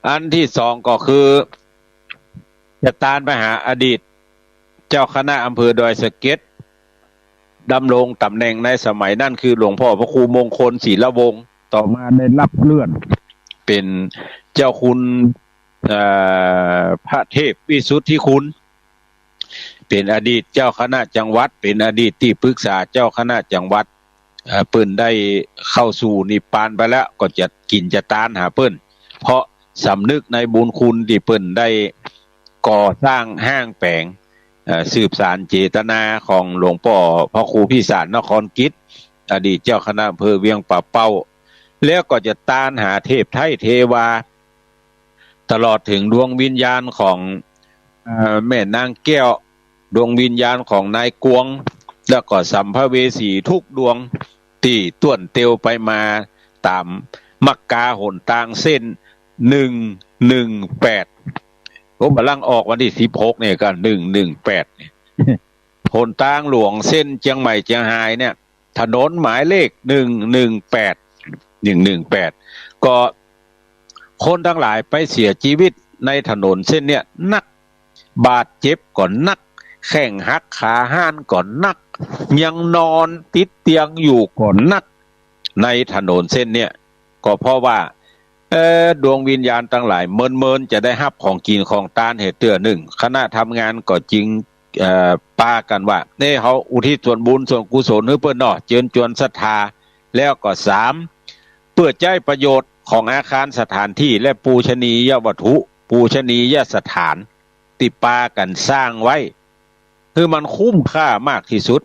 อันตี้สองก็คือ จะตานไปหาอดีตเจ้าคณะอำเภอดอยสะเก็ด ดำรงต๋ำแหน่งในสมัยนั้นคือหลวงป้อพระครูมงคลศิลวงศ์ ต่อมาได้รับเลื่อนเป๋นเจ้าคุณ เอ่อ พระเทพวิสุทธิคุณ เป๋นอดีตเจ้าคณะจังหวัด เป๋นอดีตตี้ปรึกษาเจ้าคณะจังหวัด เอ่อ เปิ้นได้เข้าสู่นิพพานไปแล้ว ก็จะกิ๋นจะตานหาเปิ้น เพราะสำนึกในบุญคุณตี้เปิ้นได้ก่อสร้างห้างแป๋ง เอ่อ สืบสานเจตนาของหลวงป้อพระครูพิสารนครกิจ อดีตเจ้าคณะอำเภอเวียงป่าเป้า แล้วก็จะตานหาเทพไท้เทวา ตลอดเถิงดวงวิญญาณของ เอ่อ แม่นางแก้ว ดวงวิญญาณของนายกวง แล้วก็สัมภเวสีทุกดวงตี้ต้วนเตียวไปมาต๋ามมักกาหนตางเส้น หนึ่งหนึ่งแปด ผมบ่าลังออกวันตี้สิบหกเนี่ยก็ หนึ่งหนึ่งแปด เนี่ย หนตางหลวงเส้นเจียงใหม่เจียงฮายเนี่ย ถนนหมายเลข หนึ่งหนึ่งแปด หนึ่งหนึ่งแปด ก็คนตังหลายไปเสียจีวิตในถนนเส้นเนี่ยนัก บาดเจ็บก็นัก แข้งหักขาห้านก็นัก ยังนอนติดเตียงอยู่ก็นัก ในถนนเส้นเนี่ย ก็เพราะว่า เอ่อ ดวงวิญญาณตังหลายเมินๆ จะได้ฮับของกิ๋นของตานเหียเตื้อนึ่ง คณะทำงานก็จึง เอ่อ ปากั๋นว่า เน่ เฮาอุทิศส่วนบุญส่วนกุศลหื้อเปิ้นเนาะ เจิญจวนศรัทธา แล้วก็สาม เปื้อใจ๊ประโยชน์ของอาคารสถานตี้และปูชนียวัตถุ ปูชนียสถานตี้ปากั๋นสร้างไว้ หื้อมันคุ้มค่ามากตี้สุด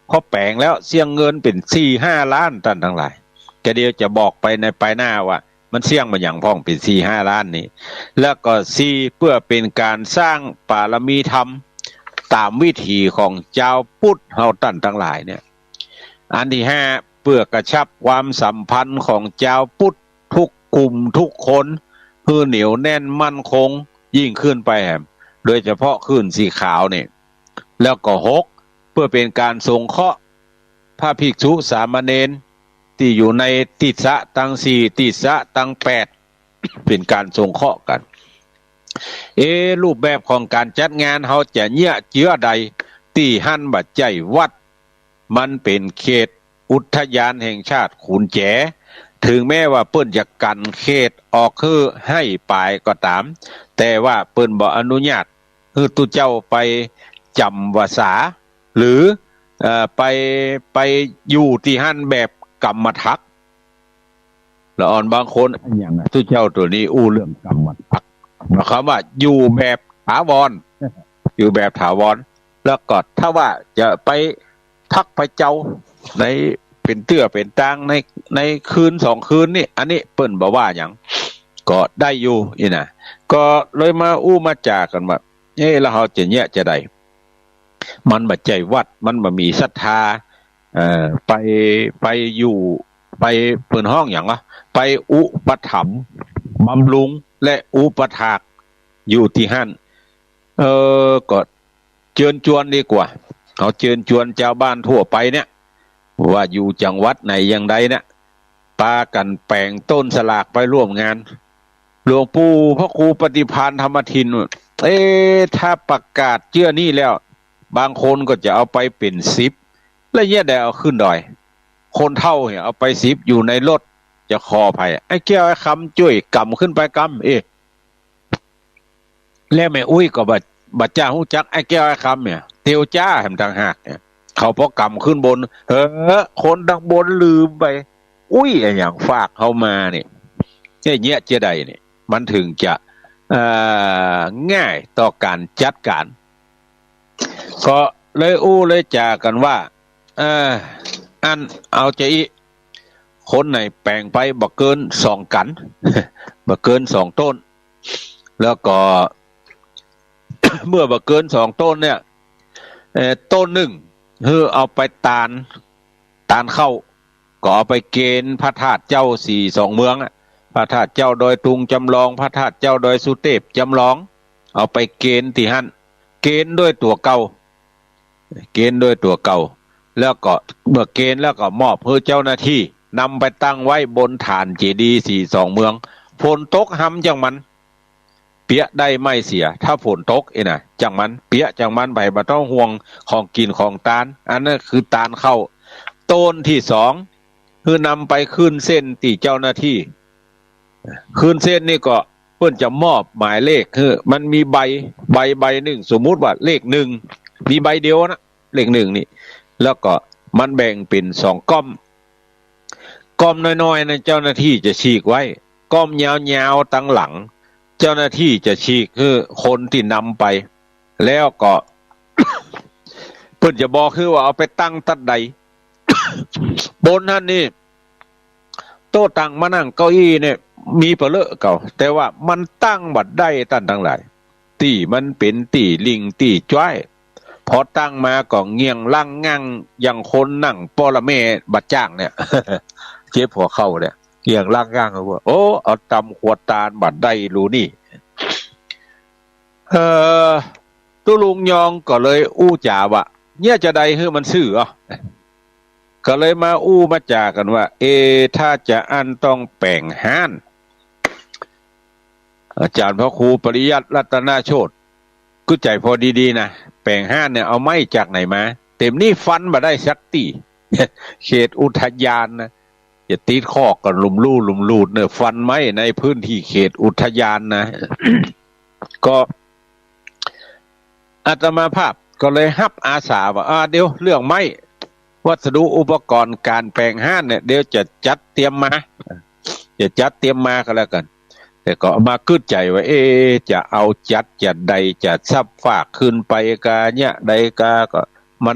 เพราะแป๋งแล้วเสี้ยงเงินเป๋นสี่ห้าล้าน ต้านตังหลาย ก็เดี๋ยวจะบอกไปในปายหน้าว่า มันเสี้ยงมาหยังพ่องเป๋นสี่ห้าล้านนี่ แล้วก็สี่ เปื้อเป๋นก๋านสร้างปารมีธรรม ต๋ามวิถีของจาวพุทธเฮาต้านตังหลายเนี่ย อันตี้ห้า เปื้อกระชับความสัมพันธ์ของจาวพุทธทุกกลุ่มทุกคน หื้อเหนียวแน่นมั่นคงยิ่งขึ้นไปแหม โดยเฉพาะคลื่นสีขาวนี่ แล้วก็หก เปื้อเป๋นก๋านสงเคราะห์พระภิกษุสามเณรตี้อยู่ในติสสะตังสี่ ติสสะตังแปด เป๋นก๋านสงเคราะห์กั๋น เอ๊ะ รูปแบบของก๋านจัดงานเฮาจะเยียะเจื้อใด ตี้หั้นบ่ใจ้วัด มันเป๋นเขตอุทยานแห่งชาติขุนแจ ถึงแม้ว่าเปิ้นจะกั๋นเขตออกหื้อไห้ปายก็ต๋าม แต่ว่าเปิ้นบ่อนุญาตหื้อตุ๊เจ้าไปจ๋ำวสา หรือ เอ่อ ไป ไปอยู่ตี้หั้นแบบกรรมถัก ละอ่อนบางคน อะหยังอะ ตุ๊เจ้าตั๋วนี้อู้เรื่องกรรมถัก หมายความว่าอยู่แบบถาวร อยู่แบบถาวร แล้วก็ถ้าว่าจะไปพักไปเจาใน เป๋นเตื้อเป๋นตางใน ในคืนสองคืนนี่ อันนี้เปิ้นบ่ว่าหยัง ก็ได้อยู่อี้นะ ก็เลยมาอู้มาจ๋ากั๋นว่า เอ๊ะ แล้วเฮาจะเยียะจาใด มันบ่ใจ้วัด มันบ่มีศรัทธา เอ่อ ไป ไปอยู่ ไป เปิ้นฮ้องหยังวะ ไปอุปถัมภ์บำรุงและอุปถากอยู่ตี้หั้น เออ ก็เจิญจวนดีกว่า เอาเจิญจวนจาวบ้านทั่วไปเนี่ย ว่าอยู่จังหวัดไหนอย่างใดเนี่ย ปากั๋นแป๋งต้นสลากไปร่วมงาน หลวงปู่พระครูปฏิภาณธรรมทิน เอ๊ะ ถ้าประกาศเจื้อนี้แล้ว บางคนก็จะเอาไปเป๋นสิบ แล้วเยียะใดเอาขึ้นดอย คนเฒ่าเนี่ยเอาไปสิบ อยู่ในรถ จะขอไผ ไอ้แก้วไอ้คำจ้วยก๋ำขึ้นไปกำ เอ๊ะ แล้วแม่อุ๊ยก็บ่ บ่จ้าฮู้จักไอ้แก้วไอ้คำเนี่ย เตียวจ้าแหมต่างหากเนี่ย เขาปอก๋ำขึ้นบน เฮ้อ คนตังบนลืมไป อุ๊ย อะหยังฝากเฮามาเนี่ย เยียะจาใดเนี่ย มันถึงจะ เอ่อ ง่ายต่อก๋านจัดก๋าน ก็เลยอู้เลยจ๋ากั๋นว่า เอ่อ อันเอาจาอี้ คนไหนแป๋งไปบ่เกินสองกั๋น บ่เกินสองต้น แล้วก็ เมื่อบ่เกินสองต้นเนี่ย เอ่อ ต้นนึ่ง หื้อเอาไปตาน ตานข้าว ก็เอาไปเกณฑ์พระธาตุเจ้าสี่สองเมืองอะ พระธาตุเจ้าดอยตุงจำลอง พระธาตุเจ้าดอยสุเทพจำลอง เอาไปเกณฑ์ตี้หั้น เกณฑ์ด้วยตั๋วเก่า เกณฑ์ด้วยตั๋วเก่า แล้วก็เมื่อเกณฑ์แล้วก็มอบหื้อเจ้าหน้าตี้นำไปตั้งไว้บนฐานเจดีย์สี่สองเมือง ฝนตกหำจังมัน เปียะได้ไม่เสีย ถ้าฝนตกเอ้ยนะ จังมัน เปียะจังมันไป บ่ต้องห่วงของกิ๋นของตาน อันนั้นคือตานข้าว ต้นตี้สอง หื้อนำไปขึ้นเส้นตี้เจ้าหน้าตี้ ขึ้นเส้นนี่ก็เปิ้นจะมอบหมายเลขหื้อ มันมีใบ ใบ ใบนึ่ง สมมุติว่าเลขนึ่ง มีใบเดียวนะ เลขนึ่งนี่ แล้วก็มันแบ่งเป๋นสองก้อม ก้อมน้อยๆ นั้นเจ้าหน้าตี้จะฉีกไว้ ก้อมยาวๆ ตังหลัง เจ้าหน้าตี้จะฉีกหื้อคนตี้นำไป แล้วก็ เปิ้นจะบอกหื้อว่าเอาไปตั้งตั๊ดใด บนหั้นนี่ โต๊ะตังมานั่งเก้าอี้เนี่ย มีเป๋อเลอะเก่า แต่ว่ามันตั้งบ่ได้ต้านตังหลาย ตี้มันเป๋นตี้หลิ้งตี้จ๊วย พอตั้งมาก็เงี่ยงล่างง่างอย่างคนนั่งป้อละแม่บ่าจ้างเนี่ย เจ็บหัวเข่าเนี่ย เงี่ยงล่างง่าง ว่า โอ้ เอาต๋ำขวดตานบ่ได้ลูนี่ เอ่อ ตุ๊ลุงยองก็เลยอู้จ๋าว่า เยียะจาใดหื้อมันซื่ออ่ะ ก็เลยมาอู้มาจ๋ากั๋นว่า เอ ถ้าจะอั้นต้องแป๋งฮ้าน อาจ๋ารย์พระครูปริยัติรัตนโชติ กึ๊ดใจ๋พอดีๆ นะ แป๋งฮ้านเนี่ยเอาไม้จากไหนมา เต็มนี่ฟันบ่ได้สักตี้ เขตอุทยานนะ จะติดคอกกั๋นลุ่มลู่ลุ่มลูดเนี่ย ฟันไม้ในพื้นตี้เขตอุทยานนะ ก็ อาตมาภาพก็เลยฮับอาสาว่า อ่า เดี๋ยวเรื่องไม้ วัสดุอุปกรณ์ก๋านแป๋งฮ้านเนี่ย เดี๋ยวจะจัดเตรียมมา จะจัดเตรียมมาก็แล้วกั๋น แต่ก็เอามากึ๊ดใจ๋ว่า เอ๊ะ จะเอาจัดจาใด จะซับฟากขึ้นไปกาเยียะใดกา ก็